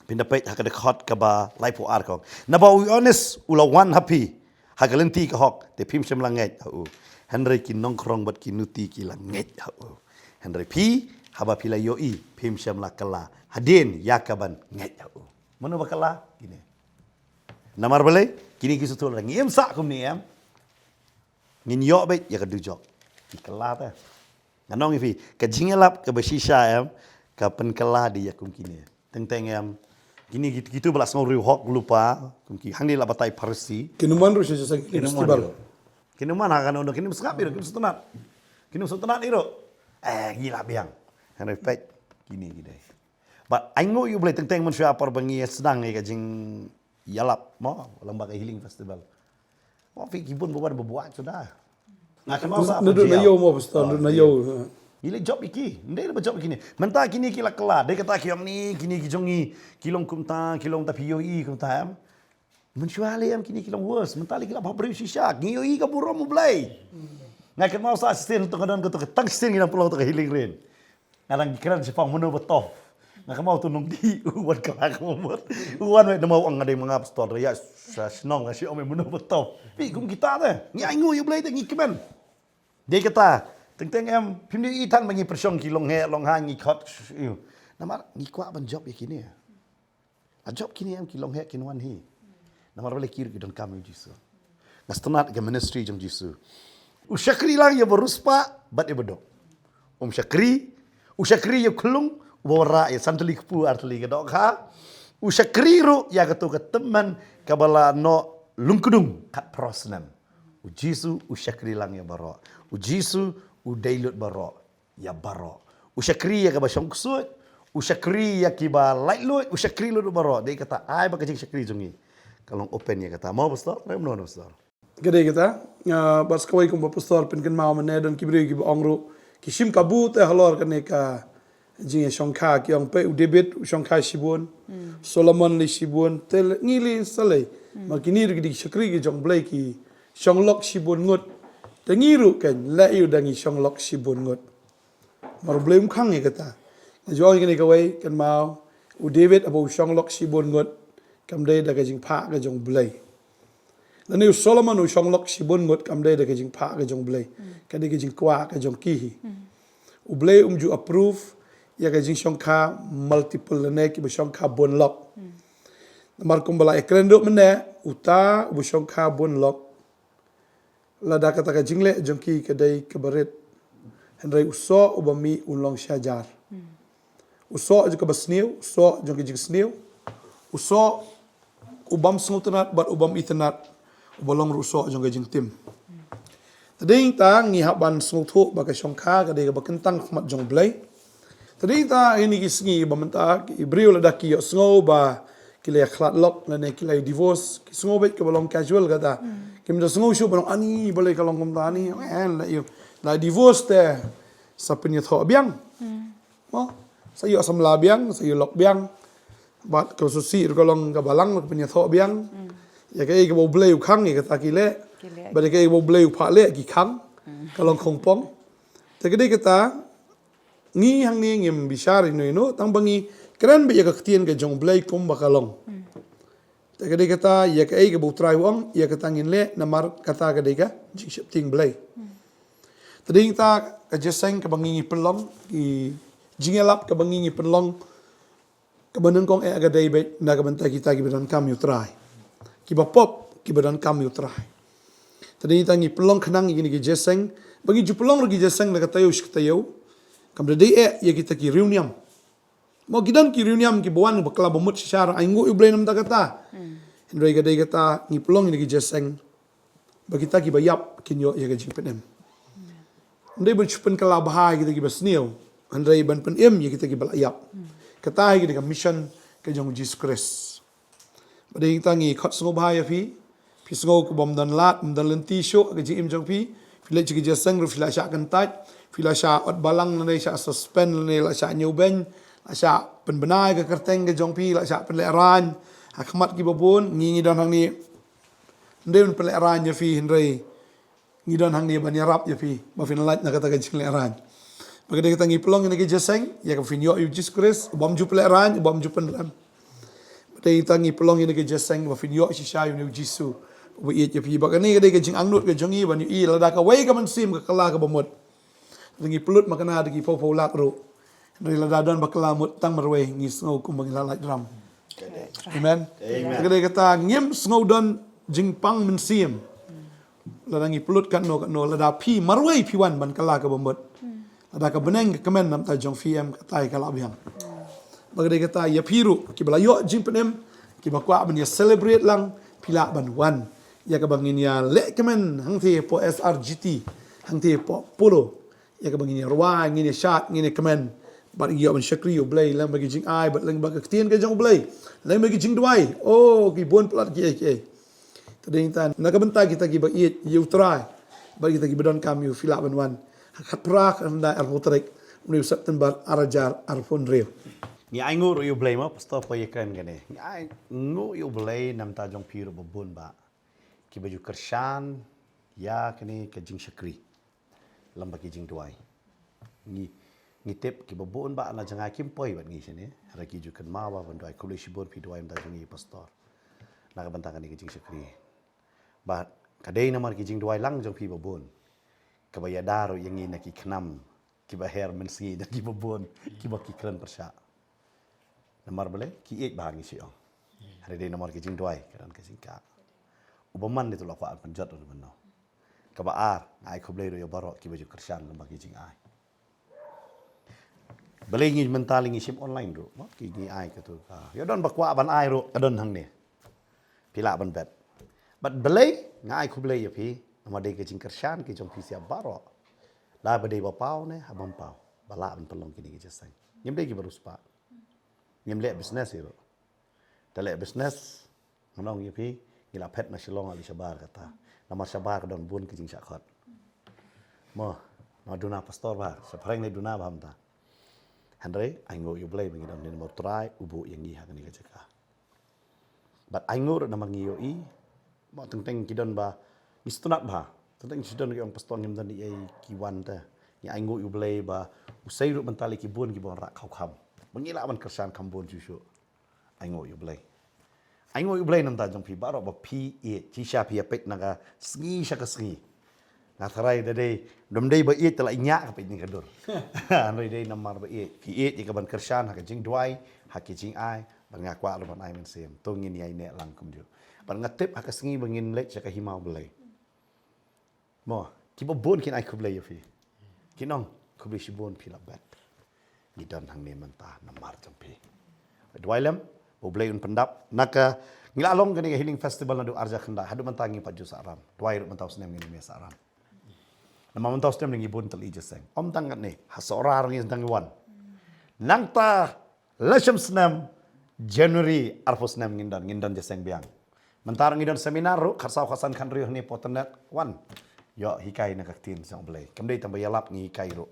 phin da peit ha ka dkhot kaba laiphew ar, ka ong, naba u Ïoannis u la wan ha phi ha ka lynti ka hok, te phim shym la ngeit ha u. Hynrei ki nongkhrong bad ki nuti ki la ngeit ha u. Hynrei phi, haba phi la ïohi, phim shym la kylla hadien ïa kaban ngeit ha u. Mano ba kylla? Kine. Namar balei? Kine ki sngewthuh lada ngi im sah kumne em, ngin ïoh beit ïa ka dujok. Ki kylla te. Ngan ong ïa phi, ka jingïalap kaba shisha em, ka pynkylla da ïa kum kine. Teng teng em. Kine ki, kito ba la sngew riewhok lypa, kum ki hangne la batai Pharisi. Kin ym wan ruh sha jingïaseng, kin ym wan festival. Kin ym wan ha kano kano, kin ym sngap ïa ruh, kin ym sngewtynnat. Kin ym sngewtynnat ïa ruh. Eh, ngi la biang. Hynrei peit, kine ki dei. Bad ainguh ïa u Blei, teng teng mynshuwa por ba ngi sdang ïa ka jingïalap mo, lyngba ka healing festival. Mo phi, ki bun ba wan ba buaid suda. Nga kynmaw sa naduh na ïew mo, pastor, naduh na ïew. Ngi leh jop ïa ki, ym dei ba jop ïa kine. Mynta kine ki la kylla, dei kata ki ong ne, kine ki jong ngi ki long kumta, ki long ta, phi ïohi kumta em. Mynshuwa lei em kine ki long worse, mynta lei ki la bhabriew shisha, ngi ïohi ka burom u Blei. Nga kynmaw sa shisien to ka don kato ka tang shisien ngi nang pynlong to ka healing rain. Nga dang kren shaphang mano ba tough. Nga kynmaw uto u nongdih u wan kylla ka mut. U wan wei, namar u ong nga dei ma nga pastor, ïa sha shnong nga shu ong mano ba tough. Phi, kum kita te ngi ainguh ïa u Blei te ngi kmen. Dei kata, teng teng em, phim dei i than ba ngi pyrshang ki long heh long haiñ, ngi khot ïa u. Namar ngi kwah ban jop ïa kine. La jop kine em, ki long heh kin wan hi. Namar balei? Ki ruh ki donkam ïa u Jisu. Nga sngewtynnat ïa ka ministry jong u Jisu. U shakri lang ïa ba riewspah bad ïa ba duk. Um shakri, u shakri ïa u khyllung, uba wanrah ïa san tylli kpu ar tylli ka dohkha. U shakri ruh ïa kato ka tymmen kaba la noh lyngkdung khatphra snem. U Jisu u shakri lang ïa baroh. U Jisu u dei lut baroh ïa baroh. U shakri ïa kaba shong ksuid, u shakri ïa kiba laitluid, u shakri lut baroh. Dei kata ai ba ka jingshakri jong ngi ka long open ïa kata. Mo pastor, mo pastor. Ka dei kata, ah, bad sa kawei kumba pastor pynkynmaw mynne, don ki briew kiba ong ruh ki shim kabu te halor kane ka jingïashongkha, ki ong peit u David u shongkha shibun, Solomon leh shibun, te ngi leh sa lei. Namar kine ruh ki dei ki shakri ki jong U Blei, ki shong lok shibun ngut. Te ngi ruh kan leh ïa u, da ngi shong lok shibun ngut. Namar U Blei um khang ïa kata. Nga ju ong ïa kane kawei, kynmaw, u David haba u shong lok shibun ngut, kam dei da ka jingphah ka jong U Blei. Lane u Solomon u shong lok shibun ngut, kam dei da ka jingphah ka jong U Blei. Ka dei ka jingkwah ka jong ki hi. U Blei um ju approve ïa ka jingshongkha multiple lane kiba shongkha bun lok. Namar kumba la ïakren ruh mynne, uta uba shongkha bun lok, lada kata ka jingleh jong ki ka dei kaba rit, hynrei u soh uba mih un long shihajar. U soh jong kaba sniew, u soh jong ka jingsniew, u soh u bym sngewtynnat bad u bym itynnat, uba long ruh u soh jong ka jingtim. Te dei ta ngi hap ban sngewthuh ba ka shongkha ka dei kaba kyntang khmat jong U Blei. Te dei ta ha kine ki sngi ba mynta ki briew lada ki ïohsngew ba ki la ïakhlad lok lane ki la divorce, ki sngew beit kaba long casual kata. Kim da sngew shuh ba long ani, balei ka long kumta ani, eh, la ïoh, la divorce te sa pynïathoh biang. Mo, sa ïoh samla biang, sa ïoh lok biang. Bad ka sngewsih ruh ka long kaba lang, ka pynïathoh biang. Ïa kaei kaba U Blei u khang ïa kata ki leh. Ki leh. Bad ïa kaei kaba U Blei u phah leh ki khang. Ka long khongpong. Te ka dei kata, ngi hangne ngim bishar ïano ïano, tang ba ngi kren beit ïa ka ktien ka jong U Blei kumba ka long. Te ka dei kata, ïa kaei kaba U Trai u ong, ïa kata ngin leh, namar kata ka dei ka jingsheptieng Blei. Te dei kata ka jingïaseng kaba ngi ngi pynlong, ki jingïalap kaba ngi ngi pynlong, kaba nyngkong eh ka dei beit na ka bynta kita kiba donkam ïa U Trai. Kiba pop, kiba donkam ïa U Trai. Te dei kata ngi pynlong khnang ïa kine ki jingïaseng, ba ngi ju pynlong ruh ki jingïaseng na ka taïew sha ka taïew. Kam da dei eh ïa kita ki riewniam. Mo, ki don ki riewniam kiba wan bakla ba mut shisha, ai nguh ïa U Blei namar kata. Hynrei ka dei kata ngi pynlong ïa ki jingïaseng ba kita kiba ïap kin ïoh ïa ka jingpynim. Hynrei ban shu pynkylla bha ïa kita kiba sniew, hynrei ban pynim ïa kita kiba la ïap. Kata hi ka dei ka mission ka jong U Jisu Khrist. Ba dei kata ngi khot sngewbha ïa phi. Phi sngew ka bym don lad, bym don lynti shuh ka jingim jong phi. Phi leit sha ka jingïaseng ruh phi la shah kyntait, phi la shah ot balang lane shah suspend lane la shah ñiewbeiñ, la shah pynbna ïa ka kyrteng ka jong phi, la shah pynlehrain ha khmat kiba bun. Ngi ngi don hangne, ym dei ban pynlehrain ïa phi, hynrei ngi don hangne ban ïarap ïa phi ba phin lait na kata ka jinglehrain. Ba ka dei kata ngi pynlong ïa kane ka jingïaseng ïa ka ba phin ïoh ïa U Jisu Khrist, u bym ju pynlehrain, u bym ju pynrem. Ba dei kata ngi pynlong ïa kane ka jingïaseng ba phin ïoh shisha ïa une U Jisu uba ïeit ïa phi. Ba kane ka dei ka jingangnud ka jong ngi ban ïohi lada kawei ka mynsiem ka kylla kaba mut. Lada ngi pynlut makna da ki phew phew lak ruh, hynrei lada don ba kylla mut tang marwei, ngi sngew kumba ngi la lait ram. Amen. Amen. Ka dei kata ngim sngew don jingpang mynsiem. Lada ngi pynlut katno katno, lada phi marwei phi wan ban kylla kaba mut, lada ka bneng ka kmen namar jong phi em, kata ka la biang. Ba ka dei kata ïa phi ruh kiba la ïoh jingpynim, kiba kwah ban ïa celebrate lang, phi lah ban wan ïa kaba ngin ïa lehkmen hangtei hapoh S R G T, hangtei hapoh Polo, ïa kaba ngin ïa rwai, ngin ïa shad, ngin ïa kmen bad ngin ïa ban shakri ïa U Blei lem bad ki jingai bad lem bad ka ktien ka jong U Blei, lem bad ki jingduwai. Oh, ki bun palat kiei kiei. Te dei kata na ka bynta kita kiba ïeit ïa U Trai bad kita kiba donkam ïa U, phi lah ban wan ha ka khatphra, ka khatkhyndai, arphew tarik une u September arhajar arphew hynriew. Ngi ainguh ruh ïa U Blei, mo pastor, poi ïa kren kane. Ngi ainguh ïa U Blei namar jong phi ruh ba bun ba kiba ju kyrshan ïa kane ka jingshakri lem bad ki jingduwai. Ngi, ngi tip kiba bun ba na jngai kim poi bad ngi shane, hynrei ki ju kynmaw ba ban duwai. Khublei shibun phi duwai namar jong ngi, pastor, na ka bynta kane ka jingshakri. Bad ka dei namar ki jingduwai lang jong phi ba bun kaba ïada ruh ïa ngi na ki khnam kiba her mynsngi da kiba bun, kiba ki kren pyrshah. Namar balei? Ki ïeit bha, ngi shu ong. Hynrei dei namar ki jingduwai ka don ka jingkah. U bymman dei u la kwah ban pynjot ruh mynno. Kaba ar, nga ai khublei ruh ïa baroh kiba ju kyrshan lem bad ki jingai. Balei ngi mynta lei ngi shim online ruh, mo, ki ngi ai katu ka. Ïa don ba kwah ban ai ruh ka don hangne. Phi lah ban bet. Bad balei nga ai khublei ïa phi, namar dei ka jingkyrshan ka jong phi sha baroh. La ba dei ba paw ne ha bym paw, ba lah ban pynlong kine ki jingïaseng. Ngim dei ki ba riewspah. Ngim leh business hi ruh. Te leh business, ngan ong ïa phi, ngi la phet na Shillong ali shabar kata. Namar shabar ka don bun ki jingshah khot. Mo, na duna pastor ba, sa phareng ne duna ba mynta. Hynrei, ai nguh ïa U Blei ba ngi don ne namar Trai u buh ïa ngi ha kane ka jaka. Bad ai nguh ruh namar ngi ïohi, mo teng teng ki don ba, ngi sngewtynnat ba, teng teng ki don ki ong pastor ngim don ei ei ki wan te. Ngi ai nguh ïa U Blei ba, u sei ruh mynta lei ki bun ki bun rah kham kham. Ba ngi lah ban kyrshan kham bun shuh shuh. Ai nguh ïa U Blei. Ai nguh ïa U Blei namar jong phi baroh ba phi ïeit, shisha phi ïa peit na ka sngi sha ka sngi. Nga tharai da dei, dum dei ba ïeit te la ïa ka peit ni ka dur. Hynrei dei namar ba ïeit, phi ïeit ïa ka ban kyrshan ha ka jingduwai, ha ka jingai, bad nga kwah ruh ban ai mynsiem. To ngin ïai neh lang kumjuh. Bad nga tip ha ka sngi ba ngin leit sha ka hima U Blei. Mo, kiba bun kin ai khublei ïa phi. Kin ong, khublei shibun phi la bet. Ngi don hangne mynta namar jong phi. Duwai lem, U Blei un pyndap. Na ka, ngi la long kane ka healing festival naduh arja khyndai. Haduh mynta ngi pat ju sah ram. Duwai ruh mynta u snem ngin ym sah ram. Namar mynta u snem ngi bun tylli jingïaseng. Ym tang katne, ha Sohra ruh ngi dang wan. Nangta, la shem snem, January, arphew snem ngin don, ngin don jingïaseng biang. Mynta ruh ngi don seminar ruh, khatsaw khatsan khathynriew hangne Porternet, wan. Ïoh hikai na ka ktien jong U Blei. Kam dei tang ba ïalap ngi hikai ruh.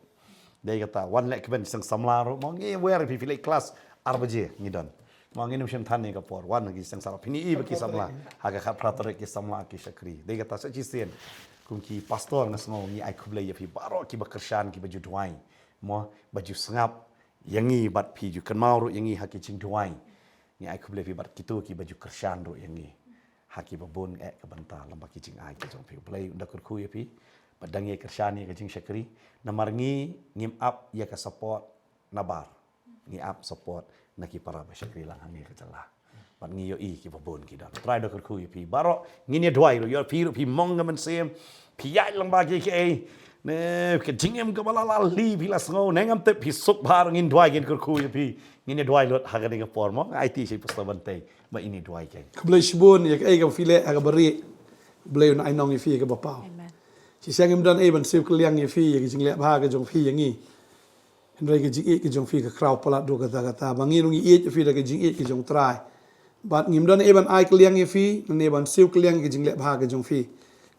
Dei kata, wan leh kmen seng samla ruh, mo ngi wer phi phi leit klas, ar baje, ngi don. Mo ngin ym shym than ïa ka por, wan ngi seng samla, phin ïohi ba ki samla, ha ka khatphra tarik ki samla ki shakri. Dei kata sa shisien, kum ki pastor nga sngew ngi ai khublei ïa phi baroh kiba kyrshan kiba ju duwai. Mo, ba ju sngap, ïa ngi bad phi ju kynmaw ruh ïa ngi ha ki jingduwai. Ngi ai khublei phi bad kito kiba ju kyrshan ruh ïa ngi. Ha kiba bun eh ka bynta lyngba ki jingai ki jong phi U Blei un da kyrkhu ïa phi. Bad dang ïa kyrshan ïa ka jingshakri. Namar ngi ngim ap ïa ka support nabar. Ngi ap support na ki para ba shakri lang hangne ka jylla. Bad ngi ïohi kiba bun ki don. Trai da kyrkhu ïa phi baroh ngin ïa duwai ruh ïa phi ruh phi mong ka mynsiem. Phi ïaid lyngba ki kiei. Ne, ka jingim kaba la la li phi la sngew, ne ngam tip phi suk bha ruh ngin duwai ngin kyrkhu ïa phi. Ngin ïa duwai lut ha kane ka por mo, nga aiti sha i Pastor Bantei, ba in ïa duwai kein. Khublei shibun, ïa kaei kaba phi leh ha kaba rieh. Khublei un ai nong ïa phi ïa kaba paw. Amen. Shisha ngim don ei ban siew kylliang ïa phi, ïa ka jingleh bha ka jong phi ïa ngi. Hynrei ka jingïeit ka jong phi ka khraw palat ruh kata kata. Ba ngi ruh ngi ïeit ïa phi da ka jingïeit ka jong Trai. Bad ngim don ei ban ai kylliang ïa phi, ne ban siew kylliang ïa ka jingleh bha ka jong phi.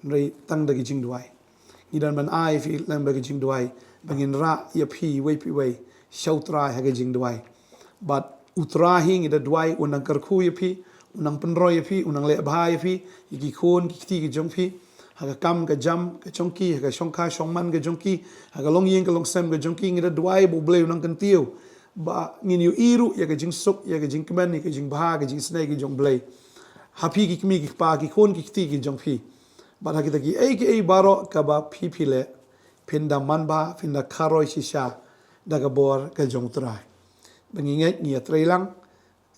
Hynrei tang da ka jingduwai. Ngi don ban ai ïa phi lyngba ka jingduwai. Ba ngin rah ïa phi iwei pa iwei. Sha u Trai ha ka jingduwai. Bad u Trai hi ngi da duwai un nang kyrkhu ïa phi, un nang pynroi ïa phi, un nang leh bha ïa phi, ïa ki khun ki kti ki jong phi. Ha ka kam ka jam ka jong ki, ha ka shongkha shongman ka jong ki, ha ka longïing ka longsem ka jong ki, ngi da duwai ba U Blei un nang kyntiew. Ba ngin ïohi ruh ïa ka jingsuk, ïa ka jingkmen, ïa ka jingbha, ka jingisynei ka jong U Blei. Ha phi ki kmie ki kpa, ki khun ki kti ki jong phi. Bad ha kita kiei kiei baroh kaba phi phi leh, phin da manbha, phin da kharoi shisha da ka bor ka jong U Trai. Ba ngi ngeit ngi ïatreilang,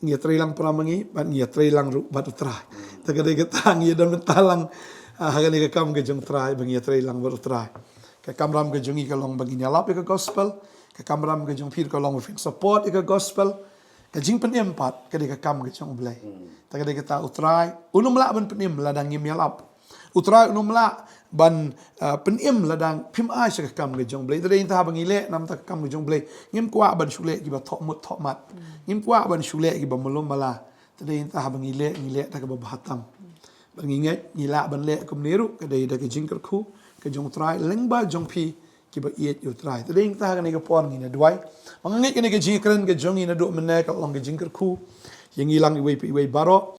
ngi ïatreilang para ma ngi, bad ngi ïatreilang ruh bad U Trai. Te ka dei kata ngi ïadon bynta lang, ah, ha kane ka kam ka jong U Trai, ba ngi ïatreilang bad U Trai. Ka kamram ka jong ngi ka long ba ngin ïalap ïa ka gospel, ka kamram ka jong phi ka long ba phin support ïa ka gospel, ka jingpynim pat ka dei ka kam ka jong U Blei. Te ka dei kata U Trai un ym lah ban pynim lada ngim ïalap. U Trai un ym lah ban, ah, pynim lada phim ai sha ka kam ka jong U Blei. Te dei nta haba ngi leh namar ka kam ka jong U Blei, ngim kwah ban shu leh kiba thoh mut thoh mat. Ngim kwah ban shu leh kiba malu mala. Te dei nta haba ngi leh, ngi leh da kaba bha tam. Bad ngi ngeit ngi lah ban leh kumne ruh, ka dei da ka jingkyrkhu ka jong U Trai lyngba jong phi kiba ïeit ïa U Trai. Te dei nta ha kane ka por ngin ïa duwai. Ba nga ngeit kane ka jingkren ka jong ngi naduh mynne ka long ka jingkyrkhu ïa ngi lang iwei pa iwei baroh.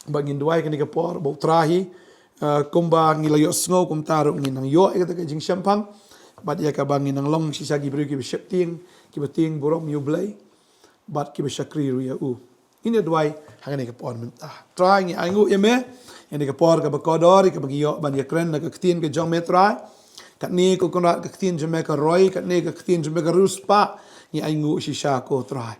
Ba ngin duwai kane ka por ba U Trai hi, eh, kumba ngi la ïohsngew kumta ruh ngin nang ïoh ïa kata ka jingshemphang. Bad ïa kaba ngin nang long shisha ki briew kiba sheptieng, kiba tieng burom ïa U Blei. Bad kiba shakri ruh ïa U. Ngin ïa duwai ha kane ka por mynta. Trai ngi ainguh ïa me. Ïa kane ka por kaba kordor, ïa kaba ngi ïoh ban ïakren na ka ktien ka jong me Trai. Katne ko Kynrad ka ktien jong me ka roi, katne ka ktien jong me ka riewspah. Ngi ainguh shisha ko Trai.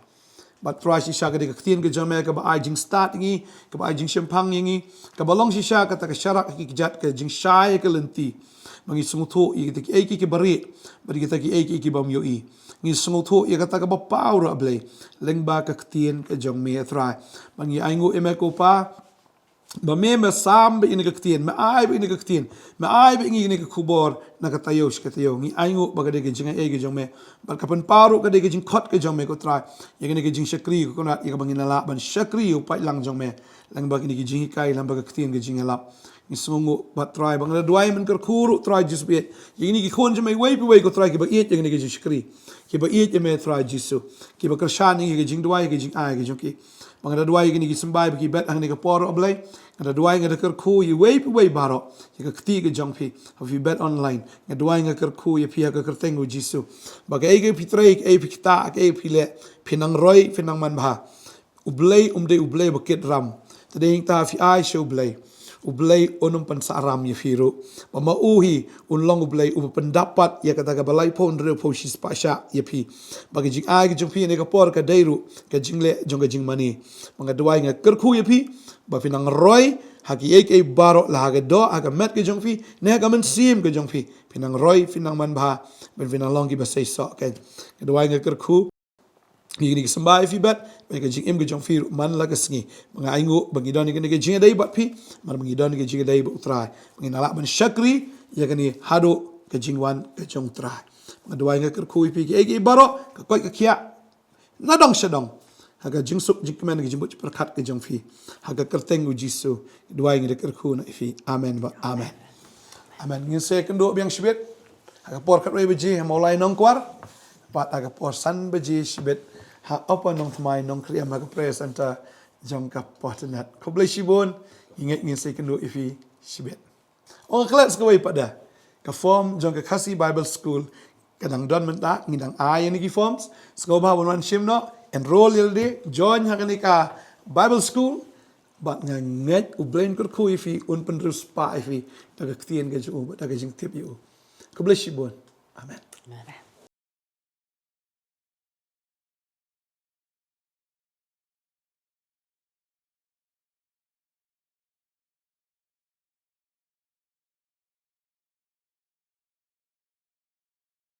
Bad Trai shisha ka dei ka ktien ka jong me kaba ai jingstad ïa ngi, kaba ai jingshemphang ïa ngi, kaba long shisha kata ka sharak ha ki kjat ka jingshai ka lynti. Ba ngi sngewthuh ïa kita kiei kiei kiba rieh, bad kita kiei kiei kibym ïohi. Ngi sngewthuh ïa kata kaba paw ruh Blei, lyngba ka ktien ka jong me Trai. Bad ngi ainguh ïa me ko Pa, ba me, me sam bad ïa kane ka ktien, me ai bad ïa kane ka ktien, me ai bad ïa kane ka khubor na ka taïew sha ka taïew. Ngi ainguh ba ka dei ka jingaiei ka jong me, bad ka pynpaw ruh ka dei ka jingkhot ka jong me, ko Trai. Ïa kane ka jingshakri, ko Kynrad, ïa kaba ngin lah ban shakri ïa u paidlang jong me lyngba kine ki jinghikai, lyngba ka ktien ka jingïalap. Ngi sngewnguh bad Trai, ba nga da duwai men kyrkhu ruh Trai Jisu, ïeit ïa kine ki khun jong me iwei pa iwei, ko Trai, kiba ïeit ïa kane ka jingshakri, kiba ïeit ïa me Trai Jisu, kiba kyrshan ïa ka jingduwai, ïa ka jingai ka jong ki. Ba nga da duwai ïa kine ki symbai ba ki bet ha kane ka por, O Blei. Nga da duwai, nga da kyrkhu ïa iwei pa iwei baroh ïa ka kti ka jong phi, ha phi bet online. Nga duwai, nga kyrkhu ïa phi ha ka kyrteng u Jisu, ba kaei kaei phi trei, kaei phi ktah, kaei phi leh, phin nang roi, phin nang manbha. U Blei um dei U Blei ba kit ram. Te dei hangta phi ai sha U Blei, U Blei un ym pynsah ram ïa phi ruh. Ba ma u hi un long U Blei uba pyndap pat ïa kata kaba laiphew hynriewphew shispah shah ïa phi. Ba ka jingai ka jong phi ha kane ka por ka dei ruh ka jingleh jong ka jingmane. Ba nga duwai, nga kyrkhu ïa phi ba phin nang roi ha kiei kiei baroh, la ha ka doh, ha ka met ka jong phi, ne ha ka mynsiem ka jong phi. Phin nang roi, phin nang manbha, ban phin nang long kiba seisoh, kan. Nga duwai, nga kyrkhu ïa kine ki symbai phi bet, ba ïa ka jingim ka jong phi ruh man la ka sngi. Ba nga ainguh ba ngi don ïa kane ka jingïadei bad phi, namar ba ngi don ïa ka jingïadei bad u Trai, ba ngin lah ban shakri ïa kane haduh ka jingwan ka jong u Trai. Ba nga duwai, nga kyrkhu ïa phi, kiei kiei baroh, ka koit ka khiah, na dong sha dong, ha ka jingsuk jingkmen, ka jingbuh jingpyrkhat ka jong phi, ha ka kyrteng u Jisu duwai ngi da kyrkhu na ïa phi. Amen bad amen. Amen. Ngin sa ïakynduh biang shibit ha ka por khatwei baje ha Mawlai Nongkwar, bad ha ka por san baje shibit ha Upper Nongthymmai Nongkriem, ha ka prayer center jong ka Pohtynat. Khublei shibun. Ngi ngeit ngin sa ïakynduh ïa phi shibit. Ong klet sa kawei pat da, ka form jong ka Khasi Bible School ka dang don mynta, ngi dang ai ïa kine ki forms. Sngewbha ban wan shim noh, enroll ïa lade, join ha kane ka Bible School. Bad nga ngeit U Blei un kyrkhu ïa phi, un pynriewspah ïa phi da ka ktien ka jong u bad da ka jingtip ïa u. Khublei shibun. Amen. Amen.